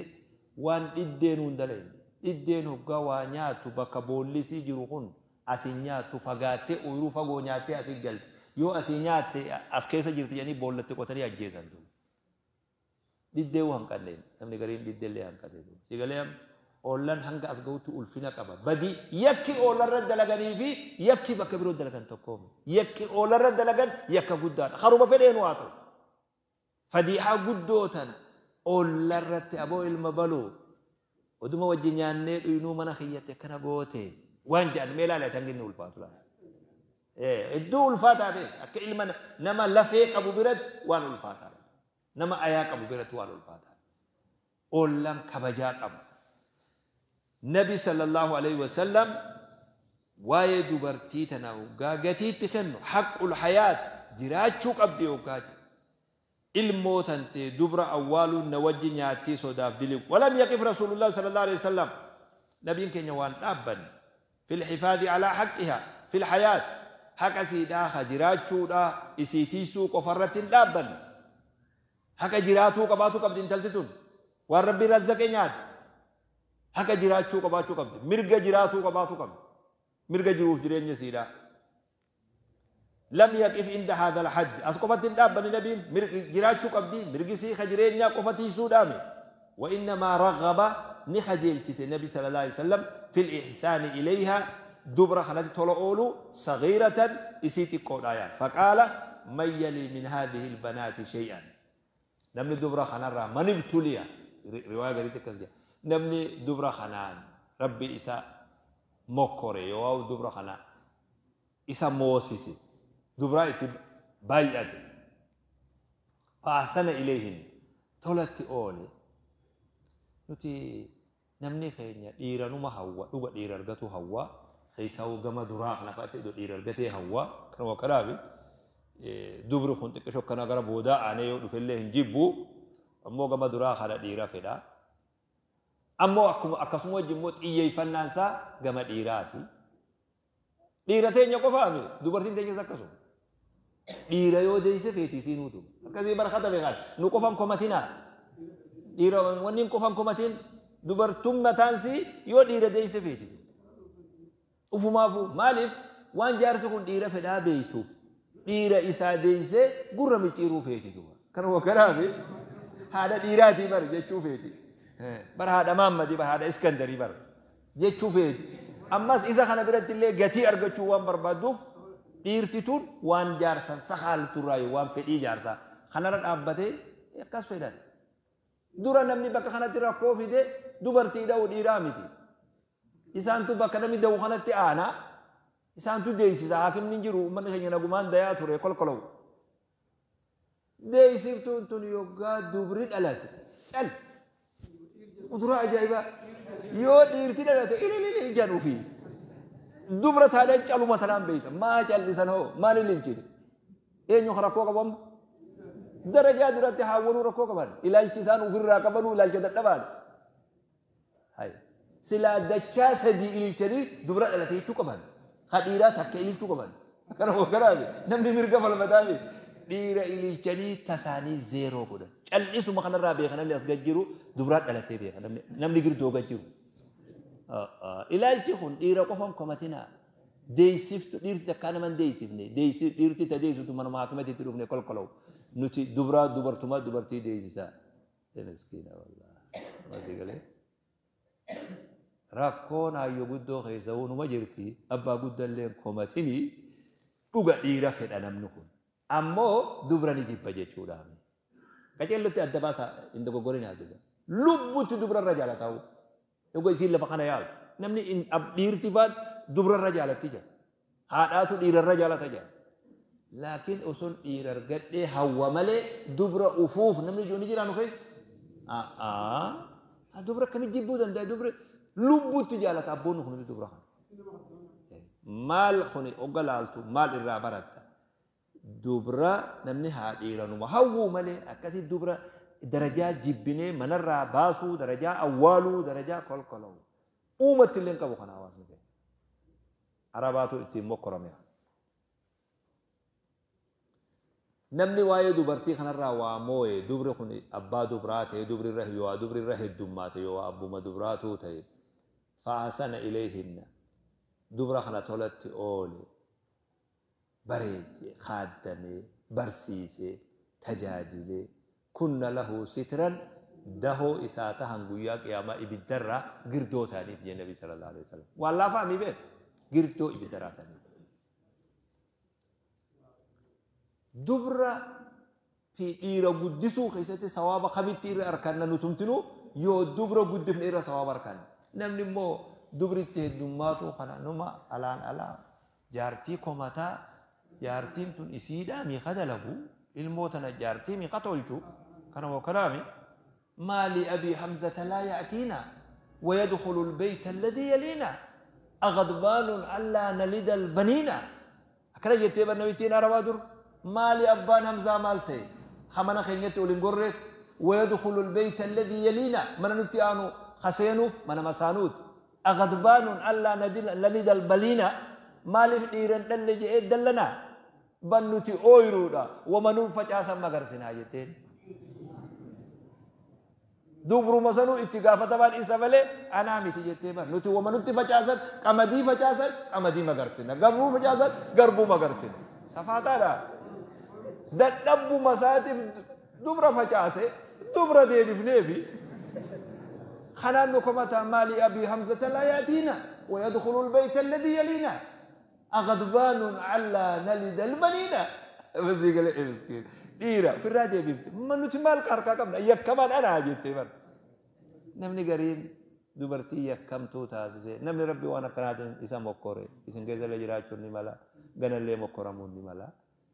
waan dhiddeenuu hin dalagne. Dhiddeen hoggaa waa nyaattu bakka boollisii jiru kun asin nyaattu fagaattee ooyiruu fagoo nyaattee asin galte. Yoo asii nyaatte as keessa jirti jedhanii boollatti qotanii ajjeesan. Dhiddee hanqanneen namni gariin dhiddeellee hanqate. Sigalee oollan hanga as gahutti ulfina qaba. Badii yakki oollarra dalaganii fi yakki bakka biroo dalagan tokkoomi. Yakki oollarra dalagan yakka guddaadha. Haruma fedheen waa ta'u. Fadiihaa guddoo tana oollarratti aboo ilma baluu oduma wajji nyaannee dhuynuu mana kiyyatti akkana goote waan jedhan mee ilaali ati hangi inni ulfaatu laala. Hedduu ulfaataa beek akka ilma nama lafee qabu biratti waan ulfaataadha. Nama ayaa qabu biratti waan ulfaataadha. Oollaan kabajaa qaba. Nabi sallallahu alaihi wasallam waa'ee dubartii tana hoggaa gatiitti kennu haqqul hayaat jiraachuu qabdi hoggaa jedhu. Ilmoo tantee dubra awwaaluun na wajji nyaattii sodaaf diliu. Walam yaqif Rasuulullah sallallahu alaihi wasallam. Nabiin keenya waan dhaabbanne. Fil hifaadhi alaa haqqiha fil hayaat. Haqa siidhaa ka jiraachuudha isii tiisuu qofarratti hin dhaabbanne. Haqa jiraatuu qabaatu qabdi intalti tun. Waan Rabbi razzaqe nyaate. Haqa jiraachuu qabaachuu qabdi. Mirga jiraatuu qabaatu qabdi. Mirga jiruuf jireenya siidhaa. Lam yaqif inda hadha al-hajj. As qofatti hin dhaabbanne nabiin jiraachuu qabdi. Mirgi sii ka jireenyaa qofa tiisuudhaami. Wa innamaa raghaba ni kajeelchise nabi sallallahu alaihi wasallam fil ihsaani ilayha dubra kanatti tola oolu sagiiratan isii xiqqoodha yaa. Faqaala man yali min hadhihi al-banaati shay'an. Namni dubra kanarraa man ibtuliya riwaaya gariitti akkas jedha. Namni dubra kanaan rabbi isa mokkore yoo dubra kana isa moosise dubraa itti baay'ate faahsana ilayhin tolatti oole. Nuti namni keenya dhiiranuma hawwa dhuga dhiira argatu hawwa keessaa gama duraa kana fa'aatti iddoo dhiira argatee hawwa kanuma kanaafi dubri kun xiqqisho kana gara boodaa aanee yoo dhufellee hin jibbu ammoo gama duraa kana dhiira fedha. Ammoo akkuma akkasuma wajjin immoo xiyyeeffannaan isaa gama dhiiraati. Dhiira teenya qofaami dubartiin teenyas akkasuma. Dhiira yoo deeyse feeti isiinuutu. Akkasii barakata beekaa nu qofan komatinaa. Dhiira wanni hin qofan komatin dubartuun mataan sii yoo dhiira deeyse feeti. Ufumaafuu maaliif waan jaarsi kun dhiira fedhaa beeytuuf dhiira isaa deeysee gurra micciiruu feeti duuba. Kanuma kanaafi haadha dhiiraatii bar jechuu feeti. Bar haadha Maammadii bar haadha Iskandarii bar jechuu feeti. Ammas isa kana biratti illee gatii argachuu waan barbaadduuf dhiirti tun waan jaarsan sakaalturraa waan fedhii jaarsaa kanarra dhaabbatee akkas fedhan. Dura namni bakka kanatti rakkoo fide dubartii dha'u dhiiraa miti. Isaantu bakka namni da'u kanatti aanaa. Isaantu deessisa haakimni jiru uummanni keenya nagumaan dayaa ture kolkolawu. Deessiftuun tun yoggaa dubri dhalate cal. Kuduraa ajaa'ibaa. Yoo dhiirti dhalate ililili jedhuufi. Dubra taanaan caluma tanaan beeyta. Maa callisan hoo? Maal ililchine? Eenyu rakkoo qabu amma? Darajaa duratti haawwanuu rakkoo qaban. Ilaalchi isaan ofirraa qabanuu ilaalcha dadhabaadha. Hay. Silaa dachaa sadii ililchanii dubra dhalate jechuu qaban. Ha dhiiraa takka ililchuu qaban. Kana kanaaf namni mirga falmataa dhiira ililchanii tasaanii zeeroo godhan. Callisuma kanarraa beekan namni as gad jiru dubraa dhalatee beeka namni girdoo gad jiru. Ilaalchi kun dhiira qofan komatinaa. Deessiftu dhiirti takkaa nama hin deessifne. Dhiirti ta deessitu manuma haakimatitti dhufne kolkolawu. Nuti dubraa dubartumaa dubartii deessisaa. Miskiina wallaahi. Galee. Rakkoon hayyoo guddoo keessa numa jirti. Abbaa guddallee komatinii dhuga dhiira fedha namni kun. Ammoo dubra ni jibba jechuudha. Qaceellotti adda baasaa hin dogoggorinaa duba. Lubbutti dubrarra jaalataa'u. Dhuga isiin lafa kana yaadu. Namni dhiirti faan dubrarra jaalatti jira. Haadhaatu dhiirarra jaalata jira. Laakiin osoon dhiira argadhee hawwa malee dubra ufuuf namni jiru ni jira nu keessa. Dubra akkamii jibbuu danda'a dubra lubbutti jaalata abboonni kun dubra kana. Maal kuni ogga laaltu maal irraa baratta? Dubra namni haa dhiiranuma hawwuu malee akkasii dubra darajaa jibbinee manarraa baasuu darajaa awwaaluu darajaa kolkoluu. Uumatti illee hin qabu kana hawaasni keenya. Arabaatu ittiin mokkorame. Namni waa'ee dubartii kanarraa waa moo'e dubri kun abbaa dubraa ta'e dubri irra yoo dubri irra heddummaate yoo abbuma dubraatuu ta'e fa'asana ilayhinna dubra kana tolatti oole bareeche kaaddamee barsiisee tajaajilee kunna lahu sitran dahoo isaa tahan guyyaa qiyaamaa ibiddarraa girdoo ta'aniif jee nabi sallallahu alaihi wasallam. Waan laafaa mi beeku girdoo ibiddarraa ta'aniif. Dubra fi dhiira guddisuu keessatti sawaaba kamitti irra arkanna nutumtinuu yoo dubra guddifne irra sawaaba arkanna. Namni immoo dubritti heddummaatu kana numa alaan alaa jaartii komataa jaartiin tun isiidhaa miiqa dalagu ilmoo tana jaartii miiqa tolchu kana moo kanaami ما لأبي حمزة لا يأتينا ويدخل البيت الذي يلينا أغضبان ألا نلد البنين أكرا جتي برنويتين أروا ما لأبان حمزة مالتي حمنا خينيتي ولنقرك ويدخل البيت الذي يلينا من نتي آنو خسينوف من مسانوت أغضبان ألا نلد البنين ما لفديرن دلجي دلنا بنوتي أويرودا ومنون فجأة مغرسنا جتين dubruma sanuu itti gaafatamaan isa malee anaa miti jettee bar nuti wama nutti facaasan qamadii facaasan qamadii magarsina garbuu facaasan garbuu magarsina safaataadha dadhabbuma isaatiif dubra facaase dubra deebifneefi kanaan nu komataa maalii abii hamzata laa yaatiina ويدخل البيت الذي يلينا أغضبان ألا نلد البنين بس يقول إيه مسكين dhiira ofirraa deebifte ma nuti maal harkaa qabna yakkamaan anaa jettee bar namni gariin dubartii yakkamtuu taasise namni rabbi waan akkanaatiin isa mokkore isin keessallee jiraachuun ni mala ganallee mokkoramuun ni mala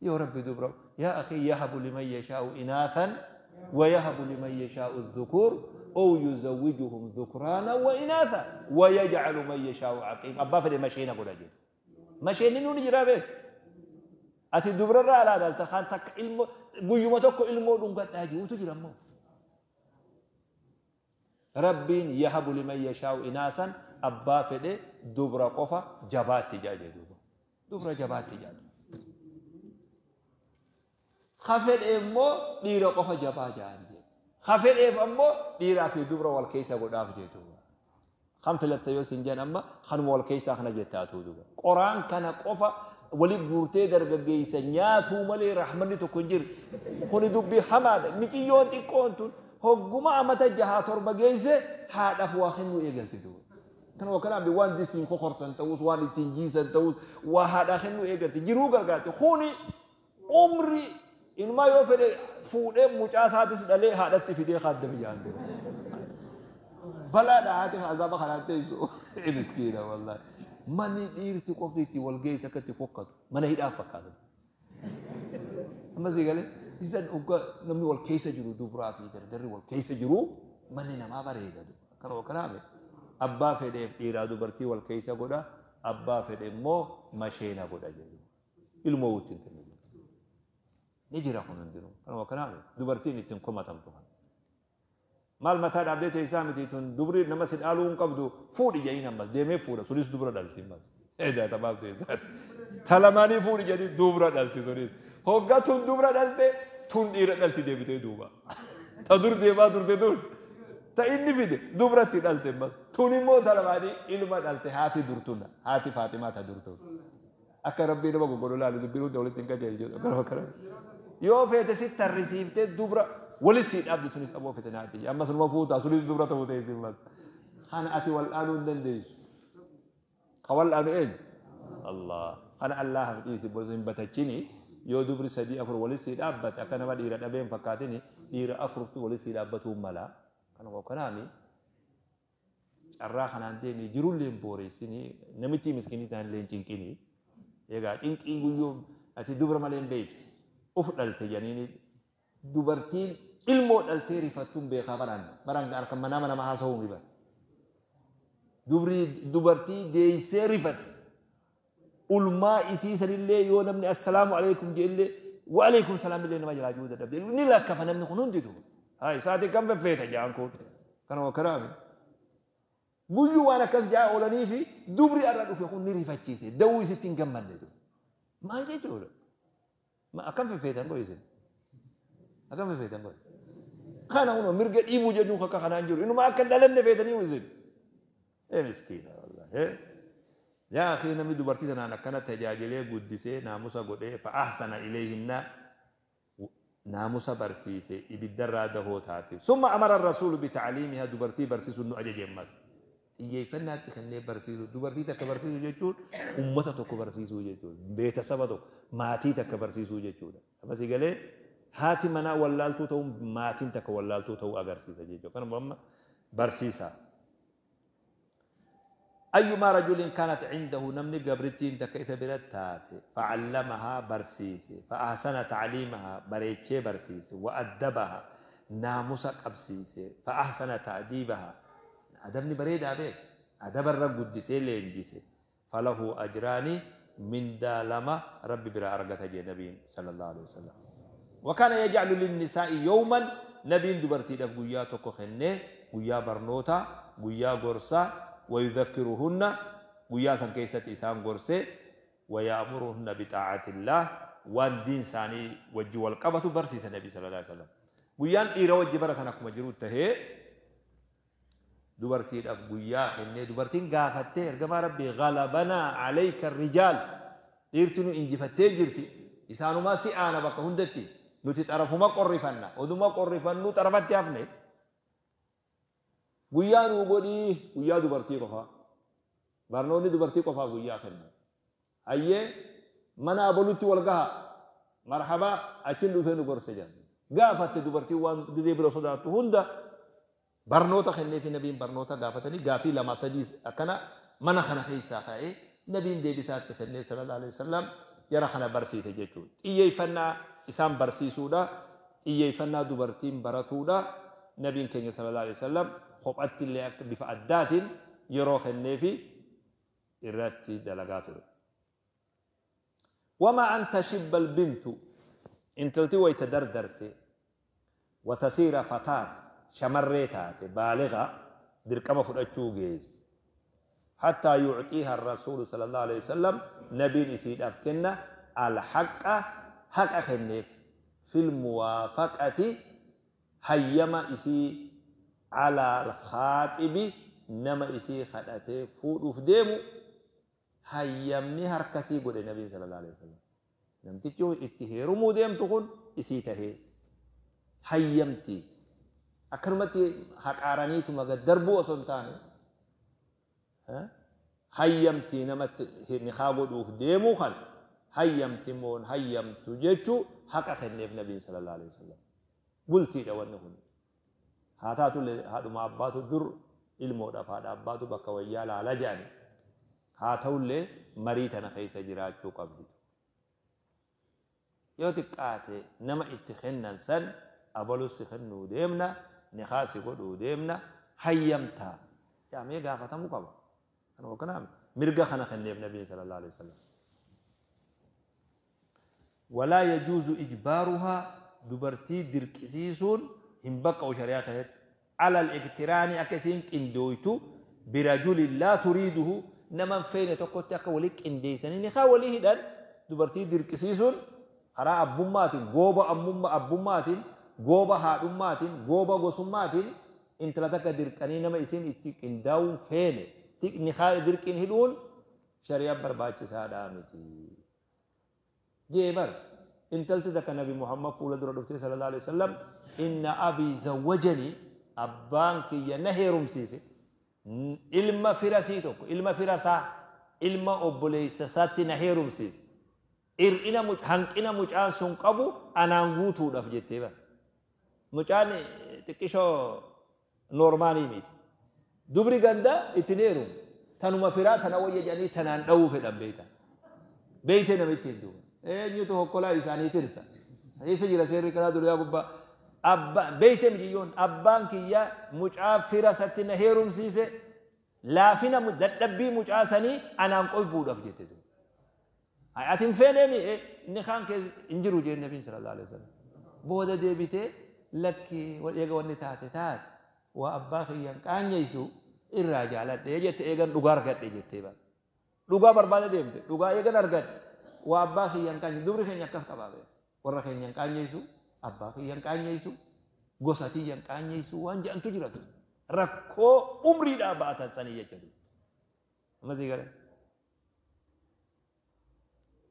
yoo rabbi dubra yaa akhi yahabu liman yashaa'u inaathan ويهب لمن يشاء الذكور أو يزوجهم ذكرانا وإناثا ويجعل من يشاء عقيم أبا فدي مشينا قول أجل مشينا نوني جرابه ati dubrarraa alaa ilaalta kan takka ilmoo guyyuma tokko ilmoo dhungadhaa jirutu jira immoo. Rabbiin yahabu liman yashaa'u inaasan abbaa fedhe dubra qofa jabaatti jaa jedhuuba. Dubra jabaatti jaa. Ka fedhe immoo dhiira qofa jabaa jaan jedhu. Ka fedheef ammoo dhiiraa fi dubra wal keessa godhaaf jedhuuba. Kan filatta yoo sin jedhan amma kanuma wal keessaa kana jettaatu duuba. Qoraan kana qofa wali guurtee dargaggeessa nyaatuu malee rahmanni tokko hin jiru. Kuni dubbii hamaadha. Miciyyoon xiqqoon tun hogguma amata jahaa torba geesse haadhaaf waa kennuu eegalti duuba. Kanuma kanaan waan disiin kokorsan ta'us waan ittiin jiisan ta'us waa haadhaa kennuu eegalti jiruu gargaarti. Kuni umri ilmaa yoo fedhe fuudhee mucaa isaatis dhalee haadhatti fidee kaaddame jaan duuba. Balaadha haati azaaba kanaan teessu. Miskiina wallaahi. Manni dhiirti qofti itti wal geesse akka itti fokkatu mana hidhaaf fakkaata. Amma sii galee isan hoggaa namni wal keessa jiru dubraa fi dardarri wal keessa jiru manni namaa bareeda. Kanuma kanaame Abbaa fedheef dhiiraa dubartii wal keessa godha, abbaa fedhe immoo masheena godha jedhu. Ilmoo ittiin kennu. Ni jira kun hundinuu. Kanuma kanaaf dubartiin ittiin komatamtu kana. Maal mataa dhaabdee teessaa miti tun dubri nama si dhaaluu hin qabdu fuudhi jedhiin ammas deemee fuudha sunis dubra dhalti ammas. Edaa tabaaf teessaati. Ta lamaanii fuudhi jedhii dubra dhalti sunis. Hoggaa tun dubra dhalte tun dhiira dhalti deebitee duuba. Ta dur deemaa turte tun. Ta inni fide dubratti dhalte ammas. Tun immoo ta lamaanii ilma dhalte haati durtuna. Haati Faaximaa ta durtun. Akka Rabbii nama goggodhu laali dubbiin hunda walitti hin qajeelchu. Kanuma kana. Yoo feete si tarrisiiftee dubra walis sii dhaabdi tunis aboo fete naati. Amma sunuma fuutaa sunis dubra ta'uu teessi ammas. Kana ati wal'aanuu hin dandeessu. Ka wal'aanu eenyu? Allah. Kana Allahaaf dhiisi bosa hin batachini. Yoo dubri sadii afur walis sii dhaabbate akka nama dhiira dhabee hin fakkaatini dhiira afurtu walis sii dhaabbatuu mala. Kanuma kanaami carraa kanaan deemii jirullee hin booreessinii namittii miskinii ta'anillee hin cinqinii. Egaa cinqii guyyuu ati dubra malee hin beektu. Uf dhalte jedhanii dubartiin ilmoo dhaltee rifattuun beekaa baraan baraan harka manaa nama haasa'uu mi bara. Dubrii dubartii deessee rifatte. Ulmaa isii sanillee yoo namni assalaamu alaikum jedhellee wa alaikum salaam illee nama jalaa jiru dadhabde. Ni lakkafa namni kun hunditu. Haa isaatii kan feffeeta jaan kun. Kanuma kanaami. Guyyuu waan akkas jaa oolanii fi dubri irra dhufe kun ni rifachiise. Dawuu isitti hin gammanne. Maal jechuudha? Akkam feffeetan godhe isin? Akkam feffeetan godhe? Kana kunoo mirga dhiibuu jechuun akka kanaan jiru. Inuma akka hin dhalanne feetanii isin. Ee miskiina wallahi. Yaa akii namni dubartii tanaan akkana tajaajilee guddisee naamusa godhee fa ahsana ilayhinna naamusa barsiise ibiddarraa dahoo taatiif. Summa amara rasuulu bita'aliimihaa dubartii barsiisuun nu ajaje ammas. Xiyyeeffannaa itti kennee barsiisuu. Dubartii takka barsiisuu jechuun ummata tokko barsiisuu jechuudha. Beetasaba tokko, maatii takka barsiisuu jechuudha. Amma si galee haati manaa wallaaltuu ta'uun maatiin takka wallaaltuu ta'uu agarsiisa jechuudha. Kanuma amma barsiisaa. Ayyumaa rajulin kaanat cindahu namni gabrittiin takka isa bira taate facallamahaa barsiise fa'ahsana tacliimahaa bareechee barsiise wa'addabaha naamusa qabsiise fa'ahsana ta'diibaha adabni bareedaa beek adabarra guddisee leenjise falahu ajraani mindaa lama rabbi biraa argata jee nabiin sallallahu alaihi wasallam. Wakaana yaj'alu linnisaa'i yawman nabiin dubartiidhaaf guyyaa tokko kennee guyyaa barnootaa guyyaa gorsaa wayudhakkiruhunna guyyaa san keessatti isaan gorsee waya'muruhunna bixaa'atillaah waan diin isaanii wajji wal qabatu barsiisa nabii sallallahu alaihi wasallam. Guyyaan dhiira wajji baratan akkuma jiru tahee dubartiidhaaf guyyaa kennee dubartiin gaafattee ergamaa rabbii galabanaa alayka rijaal dhiirti nu injifattee jirti isaanumaa si aana bakka hundatti nuti xarafuma qorrifanna oduma qorrifannu xarafatti hafne guyyaa nuu godhii guyyaa dubartii qofaa barnoonni dubartii qofaaf guyyaa kenna hayyee mana abolutti wal gaha marhabaa achin dhufee nu gorse jedhan gaafatte dubartiin waan didee bira sodaattu hunda barnoota kenneefi nabiin barnoota gaafatanii gaafii lama sadii akkana mana kana keessaa ka'ee nabiin deebisaatti kennee sallallahu alaihi wasallam jara kana barsiise jechuudha. Xiyyeeffannaa isaan barsiisuudha. Xiyyeeffannaa dubartiin baratuudha. Nabiin keenya sallallahu alaihi wasallam kophatti illee akka bifa addaatiin yeroo kenneefi irratti dalagaa ture. Wamaa an tashibba albintu intalti wayta dardarte watasiira fataat shamarree taate baaliga dirqama fudhachuu geesse. Hattaa yucxiiha rasuulu sallallahu alaihi wasallam nabiin isiidhaaf kenna alhaqa haqa kenneef fil muwaafaqati hayyama isii alaa alkhaaxibi nama isii kadhatee fuudhuuf deemu hayyamni harkasii godhe nabiin sallallahu alaihi wasallam. Namtichi itti heerumuu deemtu kun isii tahee hayyamti. Akkanumatti haqaaraniituma gad darbuu osoo hin taane hayyamti namatti nikaa godhuuf deemuu kan hayyamti moon hayyamtu jechuu haqa kenneef nabiin sallallahu alaihi wasallam. Bultiidha wanni kun. Haa taatullee haadhuma abbaatu dur ilmoodhaaf haadha abbaatu bakka wayyaa laala jedhani. Haa ta'ullee marii tana keessa jiraachuu qabdi. Yoo xiqqaate nama itti kennan san abalus si kennuu deemna nikaa si godhuu deemna hayyamtaa. Jaamee gaafatamuu qaba. Kanuma kanaaf mirga kana kenneef Nabiin sallallahu alaihi wasallam. Walaa yajuuzu ijbaaruhaa, dubartii dirqisiisuun hin baqqa'u shari'aa keessatti. Alal iqtiraani, akka isiin qindooytu, birajulin laa turiiduhu, nama hin feene tokkotti akka walii qindeessanii nikaa walii hidhan dubartii dirqisiisuun karaa abbummaatiin, gooba abbummaatiin, gooba haadhummaatiin, gooba gosummaatiin intala takka dirqanii nama isiin itti qindaa'uun feene nikaa dirqiin hidhuun shari'aa barbaachisaadhaa miti. Jee bar intalti takka Nabi Muhammad fuula dura dhuftee sallallahu alaihi wasallam, inna abii zawwajanii, abbaan kiyya na heerumsiise ilma firasii tokko, ilma firasaa, ilma obboleessa isaatti na heerumsiise, hir'ina hanqina mucaan sun qabu anaan guutuudhaaf jettee bar. Mucaan xiqqishoo noormaalii miti. Dubri ganda ittiin heerumu tanuma firaa tana wayya jedhanii tanaan dha'uu fedhan. Beeyta beeyte namitti hin duuba eenyutu hokkolaa isaanii tirsa? Eessa jira seerri karaa duriyaa gubbaa? Abbaa beeyte miciyyoon, abbaan kiyya mucaa fira isatti na heerumsiise laafina dadhabbii mucaa sanii anaan qoybuudhaaf jette. Ati hin feeneemi, inni kaan keessa hin jiru jeen Nabiin sallallahu alaihi wasallam. Booda deebitee, lakki, eega wanni taate taate, waa abbaa kiyyan qaanyeessu irraa jaaladhe jette, eegan dhugaa argadhe jettee bara. Dhugaa barbaada deemte, dhugaa eegan argadhe, waa abbaa kiyyan qaanyeessu. Dubri keenya akkas qabaa beeku. Warra keenya qaanyeessu, abbaa kiyyan qaanyeessu, gosa tiyyan qaanyeessu waan jedhantu jira. Rakkoo umriidhaa ba'atan sanii jechuudha. Amma sii galee.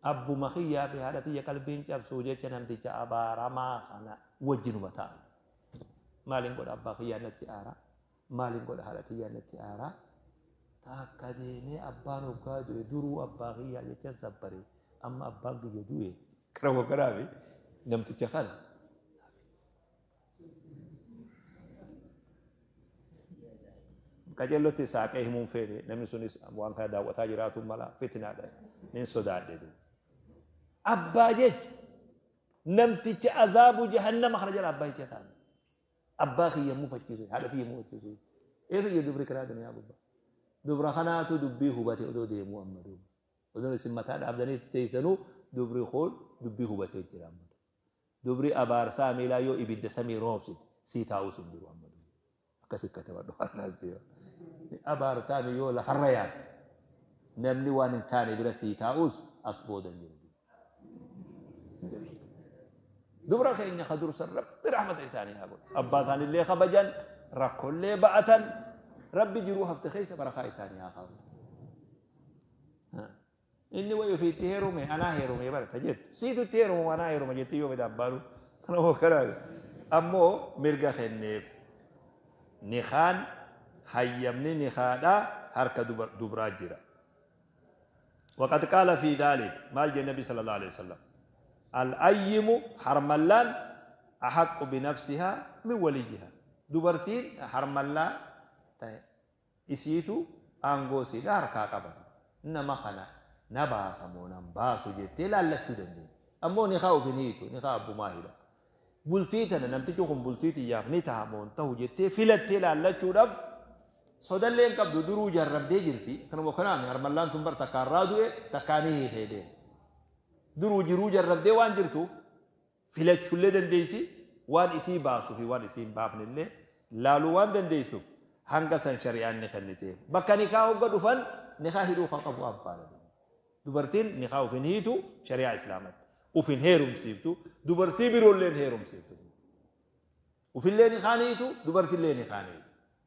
Abbuma kiyyaa fi haadha tiyya qalbiin cabsuu jecha namticha abaaramaa kana wajjinuma ta'a. Maaliin godha, abbaa kiyyaa natti aara? Maaliin godha, haadha tiyyaa natti aara? Takka deemee abbaan hoggaa du'e, duruu abbaa kiyyaa jecha sabbaree, amma abbaan kiyya du'e. Kana kanaafi namticha kana. Qajeellotti saaqee himuun feene, namni sunis waan kana daawwataa jiraatu mala, fitnaadha. Nin sodaadhe duuba. Abbaa jecha namticha azaabu jahannama kana jala abbaa jecha ta'an. Abbaa kiyya mufachiisu, haadha kiyya mufachiisu. Eessa jiru dubri karaa duniyaa gubbaa? Dubra kanaatu dubbii hubate odoo deemuu amma duuba. Odoo isin mataa dhaabdanii itti teessanuu dubri kun dubbii hubatee jira amma. Dubri abaarsaa miilaa yoo ibidda samii roobsite sii taa'uus hin jiru amma duuba. Akkas katabadhu waan deema. Abaartaa yoo lafarra yaafte namni waan hin taane bira sii taa'uus as booda hin jiru. Dubra keenya ka dursan Rabbi rahmata isaanii haa godhu. Abbaa isaaniillee kabajan, rakkoollee ba'atan, Rabbi jiruu hafte keessa barakaa isaanii haa kaa'u. Inni wayi ofii itti heerume, anaa heerume barata jettu. Siitu itti heerume, anaa heerume jetti yoo fedhe abbaanu. Kanaafuu kana ammoo mirga kenneef. Nikaan hayyamni nikaadhaa harka dubraa jira. وقد قال في ذلك، maal jedhe النبي صلى الله عليه وسلم؟ الأيم، حرملان، أحق بنفسها من وليها. Dubartiin harmallaa ta'e isiitu aangoo isiidha harkaa qaba. Nama kana na baasa moo nan baasu jettee laallachuu dandeenya. Ammoo nikaa ofin hiitu, nikaa abbumaa hidha. Bultii tana namtichi kun bultii tiyyaaf ni taha moo hin tahu jettee filattee laallachuudhaaf sodallee hin qabdu, duruu jarrabdee jirti. Kanuma kanaan harmallaan tun bar takkaarraa du'e, takkaa ni hiikee deema. Duruu jiruu jarrabdee waan jirtuuf filachuullee dandeessi, waan isii baasuu fi waan isii hin baafnellee laaluu waan dandeessuuf hanga san shari'aan ni kenniteef. Bakka nikaa hogga dhufan nikaa hidhuu kan qabu abbaadha. Dubartiin nikaa uf hin hiitu shari'aa Islaamatti. Uf hin heerumsiiftu, dubartii biroollee hin heerumsiiftu. Ufillee nikaa hiitu, dubartillee nikaa hiitu.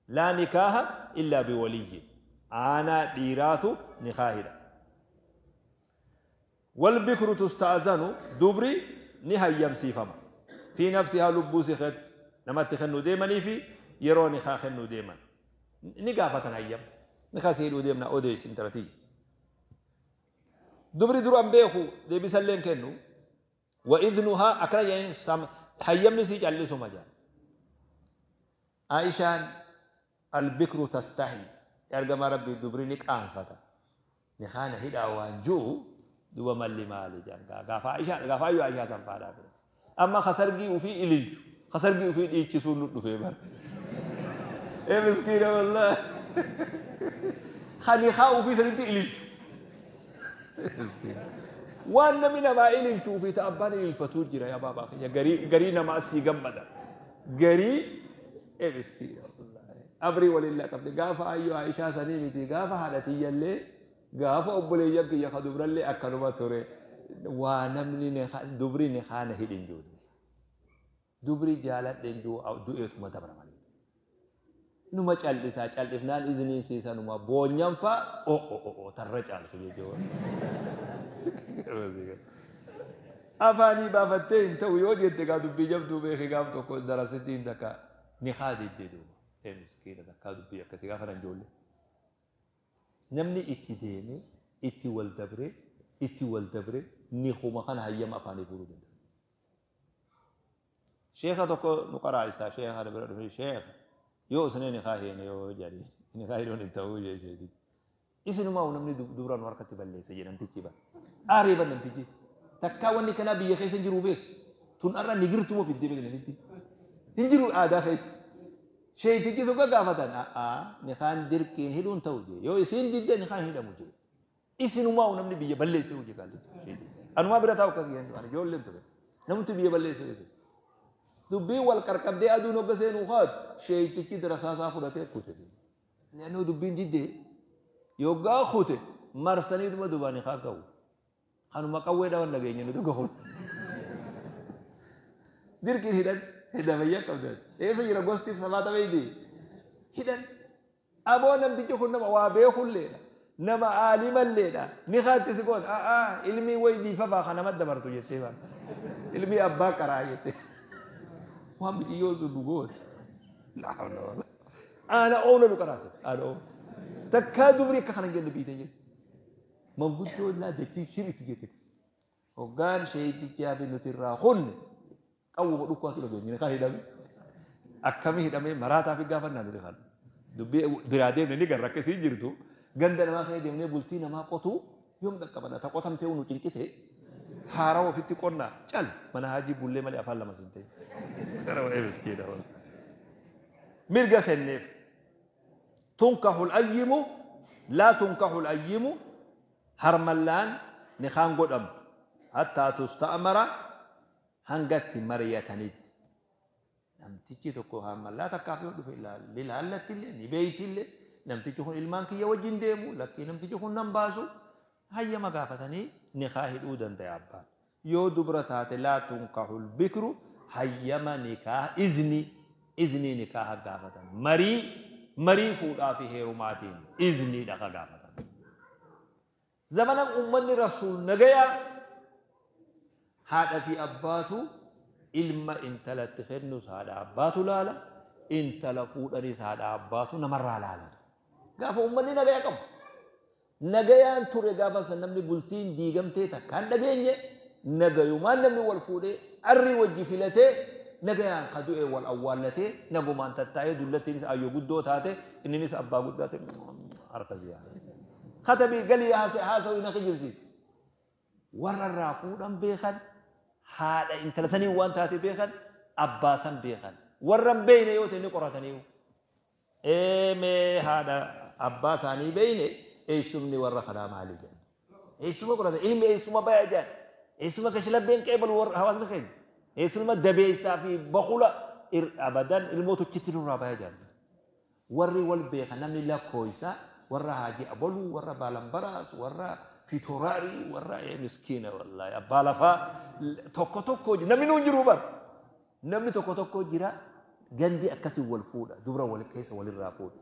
لا نكاح إلا بولي. Aanaa dhiiraatu nikaa hidha. والبكر تستأذن، dubri ni hayyamsiifama. في نفسها، lubbuu si namatti kennuu deemanii fi yeroo nikaa kennuu deeman. Ni gaafatan hayyam. Nikaa si hidhuu deemna, odeessi intalatii. Dubri duraan beeku deebisallee hin kennu. وإذنها akkana jedhanii hayyamni sii callisuma jedhan. Aishaan البكر تستحي, ergama Rabbii, dubri ni qaanfata. Nikaana hidhaa waan ji'u duba malli maali jedhan gaafa Aishaa, gaafa ayyuu Aishaa san faadhaa fedhan. Amma kasargii ufii ililchu, kasargii ufii dhiichisuun nu dhufee bara. Ee miskiina wallaahi. Kan nikaa ofii sanitti ililchu. Waan namni namaa ililchuu fi ta abbaan ililfatuu jira yaa baabaa kiyya. Garii garii namaa sii gammada. Garii miskiina abrii waliin laqabde gaafa ayyoo Aishaa sanii miti, gaafa haadha tiyyallee, gaafa obboleeyyan kiyya ka dubrallee akkanuma ture. Waa namni dubri nikaa na hidhin jiru. Dubri jaaladhe hin jiru, du'eetuma dabra malee. Numa cal'isaa, cal'ifnaan izniin siisanuma boonyan faa o o o o tarra caaltu jechuudha. Afaanii baafattee hin ta'u yoo jette gaa dubbii jabduu beeki. Gaaf tokko darasittiin takka nikaa diddee duuba. Ee miskiina, takkaa dubbii akkasii gaafa nan ijoollee. Namni itti deemee itti wal dabree itti wal dabree nikuma kana hayyama afaanii fuudhuu danda'a. Sheeka tokko nu qaraa isaa, sheeka kana bira dhufee, "Sheeka, yoo usnee nikaa hiine yoo jedhanii nikaa hidhuun hin ta'uu," jechuudha. Isinumaa namni dubra nu harkatti balleessa jedhamtichi bara. Aaree ban namtichi. Takkaa wanni kanaa biyya keessa hin jiru beeku. Tun har'a nigirtuma fiddee beekna namitti. Hin jiru aadaa keessa. Sheeytichi sun gaafatan, "A'aa, nikaan dirqiin hidhuun ta'u," jee. "Yoo isiin didde nikaan hidhamu," jee. Isinumaa namni biyya balleesse hojii kaalli. Anumaa bira taa'u akkas jedhan, ani ijoolleen ture. Namti biyya balleesse hojii. Dubbiin wal qarqabdee aduun hogga seenuu haatu sheeytichi darasaasaa fudhatee kute. Naannoo dubbiin diddee yoggaa kute marsaniituma dubaan haa ga'u. Kanuma qawwee dhawan dhageenya nuti gahuun. Dirqiin hidhan hidhamayyaa qabdan. Eessa jira gosti sabaata beeyti? Hidhan. Aboo, namtichi kun nama waa beekulleedha. Nama aalimalleedha. Ni kaatti si goon. A'aa, ilmii wayi dhiifafaa kan nama dabartu jettee baata. Ilmii abbaa qaraa jettee. Waan biqiyyoo sun nu goote. Laa hawla wala. Aana oona nu qaraase. Aana oona. Takkaa dubri akka kana jenne biite jette. Manguddoo illaa dachii shir itti jette. Hoggaan sheeytichaa fi nuti irraa kunne qawwuma dhukkaatu dhageenye kan hidhame. Akkamii hidhamee maraataa fi gaafannaa nuti kan. Dubbii biraa deemne ni garra akkasii jirtu. Ganda namaa keessa deemnee bultii namaa qotuu yoom dhaqqabana, ta qotamtee nu cinqite haarawa ofitti qonnaa cal mana haajii bullee malee afaan lama sin ta'e. Gara wa'ee miskiina. Mirga kenneef. تنكح الأيم، لا تنكح الأيم, harmallaan nikaan godhamtu حتى تستأمر, hangatti mariyatanitti. Namtichi tokko harmallaa takkaaf yoo dhufe ilaallattillee ni beeytillee, namtichi kun ilmaan kiyya wajjin deemu, lakkii namtichi kun nan baasu, hayyama gaafatanii nikaa hidhuu danda'a abbaan. Yoo dubra taate لا تنكح البكر, hayyama nikaa, iznii nikaa gaafatan, marii fuudhaa fi heerumaatiin iznii dhaqa gaafatan. Zamana uummanni rasuul nagayaa haadha fi abbaatu ilma intalatti kennus haadha abbaatu laala, intala fuudhanis haadha abbaatu namarraa laala. Gaafa uummanni nagaya qabu. Nagayaan ture gaafa san, namni bultiin diigamtee takkaan dhageenye, nagayumaan namni wal fuudhee arrii wajji filatee nagayaan ka du'e wal awwaallatee nagumaan tattaa'ee, dullattiinis ayyoo guddoo taate, inninis abbaa guddaa ta'e harka ziyaara. Katabii galii haasawii na kijibsiise. Warra irraa fuudhan beekan, haadha intala sanii waan taate beekan, abbaa san beekan. Warra hin beekne yoo ta'e ni qorataniiru. Mee haadha abbaa isaanii beekne, eessumni warra kanaa maali jedhan. Eessuma qoratan, ilmi eessuma baya jedhan. Eessuma kashlabbeen qeebalu warra hawaasni keenya. Eessuma dabeessaa fi bakula abadan ilmoo tokkitti nurraa baya jedhan. Warri wal beekan namni lakkooysa warra haaji aboluu, warra baalambaraas, warra fitoraarii, warra miskiina wallaahi abbaa lafaa tokko tokko namni nuun jiru bar. Namni tokko tokko jira, gandi akkasii wal fuudha, dubra wal keessa walirraa fuudha.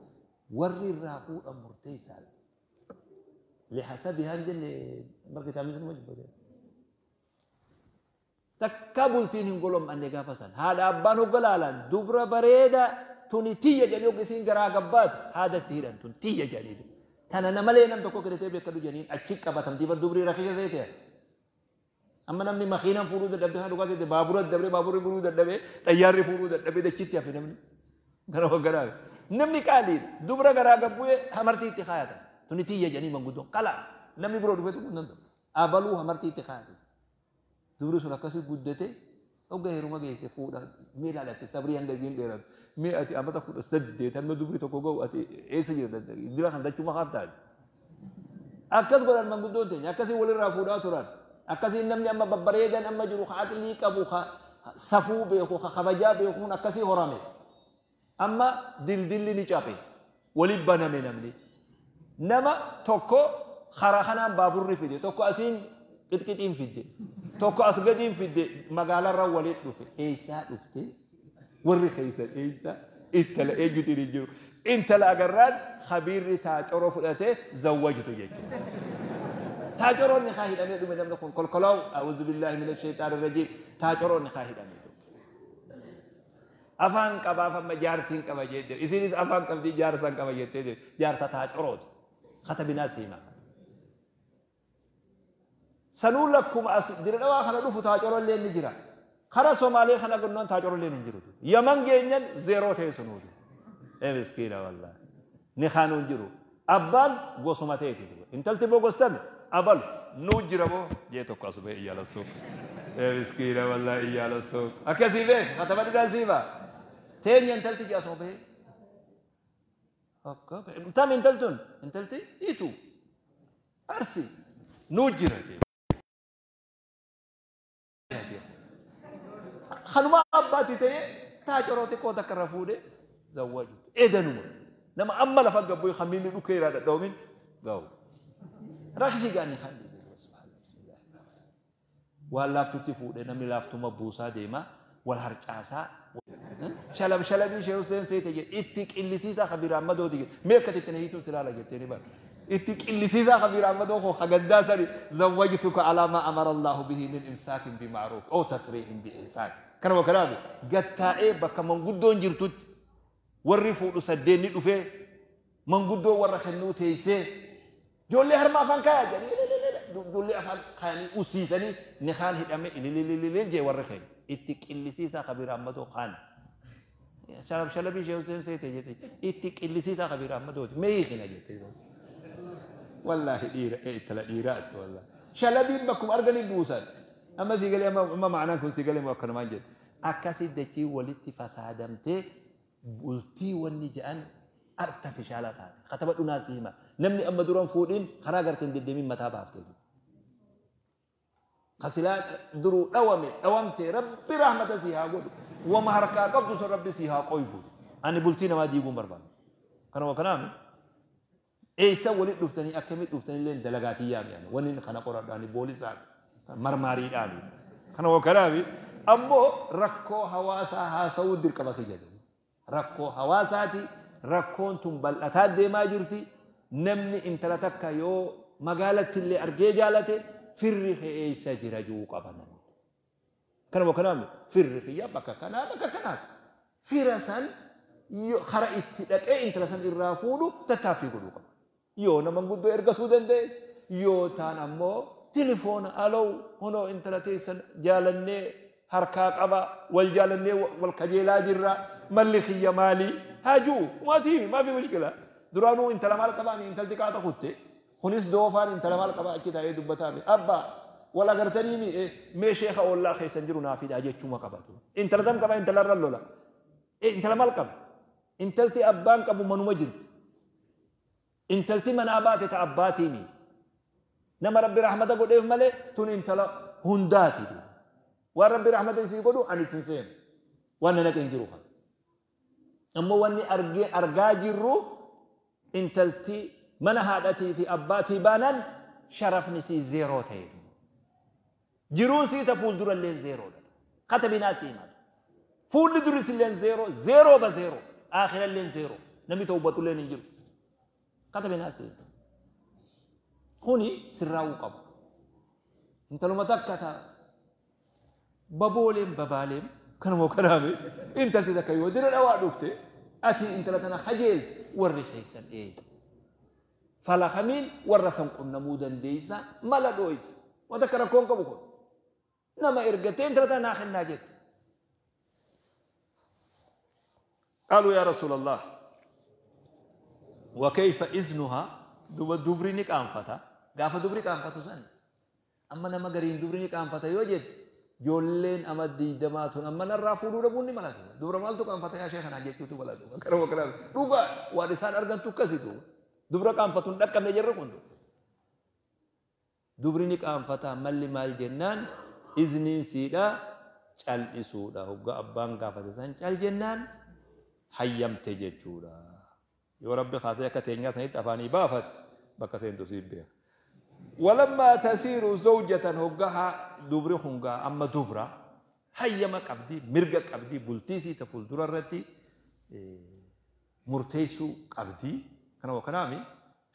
Warri irraa fuudhan murteessaadha. لحسبها jenne marga kitaabni sun dubbate. Takka bultiin hin golom'anne gaafa san. Haadha abbaan hogga laalan dubra bareeda tuni tiyya jedhanii, hogga isiin garaa gabbaatu haadatti hidhan, tun tiyya jedhanii. Tana namalee nam tokko kidatee beekadu jedhaniin achi qabatamtii bar dubrii rakisha seete. Amma namni makiinaan fuudhuu dadhabde kana dhugaa seete, baabura dabree baaburri fuudhuu dadhabee, xayyaarri fuudhuu dadhabee dachitti hafe namni. Gara hogganaa. Namni qaaliidha. Dubra garaa gabbu'ee hamartii itti kaayatan. Tuni tiyya jedhanii manguddoon. Kalaas namni biroo dhufeetu kun danda'u. Abaluu hamartii itti kaayatan. Dubri sun akkasii guddate, hogga heeruma geesse fuudha mee ilaalatti sabrii hanga isiin dheeratu. Mee ati amata 18 hamma dubri tokko ga'u ati eessa jirta? Dila kan dachuma kaaftaati. Akkas godhan manguddoon teenya, akkasiin walirraa fuudhaa turan. Akkasiin namni amma babbareedan amma jiru ka aqlii qabu, ka safuu beeku, ka kabajaa beekuun akkasii horame. Amma dildilli ni cabe, wali baname namni. Nama tokko karaa kanaan baaburri fide, tokko asiin qixqixiin fidde, tokko as gadiin fidde, magaalarra waliin dhufe. Eessaa dhufte? Warri keessan eessa? Intala eenyutiin hin jiru. Intala agarraan khabiirri taacoroo fudhatee zawwajtu jechuudha. Taacoroon ni kaa hidhamee dhume namni kun kolkolaawu a'uudhu billaahi mina shayxaani rajiim, taacoroon ni kaa hidhamee dhume. Afaan qabaaf amma jaartiin qaba jettee, isinis afaan qabdii jaarsan qaba jettee, jaarsa taacorooti. Katabinaa siimaa. Sanuu lakkuma as Dire Dhawaa kana dhufu taacorolleen ni jira. Kara Somaalee kana gannaan taacorolleen hin jiru. Yaman geenyan zeeroo ta'e sunuutu. Ee miskiina wallaahi. Ni kaanuun jiru. Abbaan gosuma ta'eeti. Intalti boo gostame abalu nuu jira boo jee tokko asuma iyyaala suuq. Ee miskiina wallaahi iyyaala suuq. Akkasii beek kataba dhudhaan siiba. Teenya intalti jee asuma bahee. Tam intaltun intalti itu Arsi nuu jira jee. Kanuma abbaati ta'ee taacoroo xiqqoo takka irra fuudhee zawwaju. Edanuma. Nama amma lafa gabbu kan miilli dhukkee irraa dhadhoomin ga'u. Rakkisii gaanii kan waan laaftutti fuudhee namni laaftuma buusaa deema wal harcaasaa. Shalab shalabii ishee Hussein seete jedhe itti qillisiisaa kabiira ammadooti jedhe mee akkati itti na hiituun silaala jettee ni bara. Itti qillisiisaa kabiira ammadoo koo kagaddaa sani zawwajtuka alaa maa amara Allahu bihi min imsaakin bi ma'ruuf oo tasriihin bi ihsaan. Kanuma kanaaf gattaa'ee bakka manguddoon jirtutti warri fuudhu saddeenni dhufee manguddoo warra kennuu teessee ijoollee harma afaan kaayaa jedhanii ijoollee afaan kaayanii ussiisanii nikaan hidhamee ililililil jee warri keenya itti qillisiisaa kabiira ammadoo kaan. Shalab shalabii ishee Hussein seete jette itti qillisiisaa kabiira ammadooti mee hiikina jette. Wallaahi dhiira intala dhiiraati wallaahi. Shalabiin bakkuma arganii buusan. Amma sii galee amma ma'anaan kun sii galee moo akkanumaan jette. Akkasii dachii walitti fasaadamtee bultii wanni jedhan artifishaala taate. Kataba dhunaa si hima. Namni amma duran fuudhiin karaa garteen deddeemiin mataa baaftee jiru. Kasilaa duruu dhawame dhawamtee rabbi rahmata si haa godhu. Wama harkaa qabdu sun rabbi si haa qoybu. Ani bultii namaa diiguun barbaadu. Kanuma kanaaf eessa walitti dhuftanii akkamitti dhuftanii illee dalagaatii yaami ani wanni kana qoradhu ani boolisaa marmaariidhaani. Kanuma kanaaf ammoo rakkoo hawaasaa haasawuu dirqama kiyya jedhu. Rakkoo hawaasaati, rakkoon tun bal'ataa deemaa jirti. Namni intala takka yoo magaalatti illee argee jaalate firri kee eessa jira juu qaba namni. Kanuma kanaaf firri kiyya bakka kanaa bakka kanaati. Fira san kara itti dhaqee intala san irraa fuudhu tattaaffii godhuu qaba. Yoo nama guddoo ergatuu danda'e yoo taan ammoo tilifoona alow hunoo intala teessan jaalannee harkaa qaba wal jaalannee wal kajeelaa jirra malli kiyya maali haa ji'u maatii maafi mushkila duraanuu intala maal qabaani intalti qaata kutte kunis doofaan intala maal qabaa achi taa'ee dubbataami abbaa wal agartanii mee sheeka ollaa keessan jiru naa fidaa jechuuma qabatu intala tam qaba intala irra lola intala maal qaba intalti abbaan qabu manuma jirti intalti manaa baate ta abbaatiimi nama rabbi rahmata godheef malee tun intala hundaati waan rabbi rahmata isii godhu ani ittiin seenu waan na naqe hin jiru kana ammoo wanni argaa jirru intalti mana haadhatii fi abbaatii baanaan sharafni sii zeeroo ta'e jiruun sii ta fuuldura illee zeeroodha katabinaa sii mala fuulli duris illee zeeroo zeeroo ba zeeroo aakhira illee zeeroo namni ta'ubbatu illee hin jiru katabinaa sii kuni sirraa'uu qaba intaluma takka ta babooleen babaaleen kanuma kanaame intalti takka yoo dira dhawaa dhufte ati intala tana kajeel warri keessan eessa fala kamiin warra san qunnamuu dandeessa mala dhooyte wanta akka rakkoon qabu kun nama ergatee intala tana naa kennaa jette. قالوا يا رسول الله وكيف إذنها دبري نقام فتا قاف دبري قام فتو سن أما نما قرين دبري نقام فتا يوجد Ijoolleen ama 20 tun amma narraa fuudhuu dhabuun ni malatu. Dubra maaltu qaanfata yaa sheekh kanaa jechuutu malatu. Kanuma kanaaf dhugaa waan isaan argantu akkasitu. Dubra qaanfatu hin dhaqqabne jarri kun. Dubri ni qaanfataa malli maal jennaan izniin siidha cal'isuudha. Hoggaa abbaan gaafate san cal jennaan hayyamte jechuudha. Yoo Rabbi kaasee akka teenyaa sanitti afaanii baafatte bakka seentu siif beeka. Walammaa tasiiru zawjatan hoggaa haa dubri kun gaa amma dubra hayyama qabdi mirga qabdi bultii sii ta fuuldura irratti murteessuu qabdi. Kanuma kanaami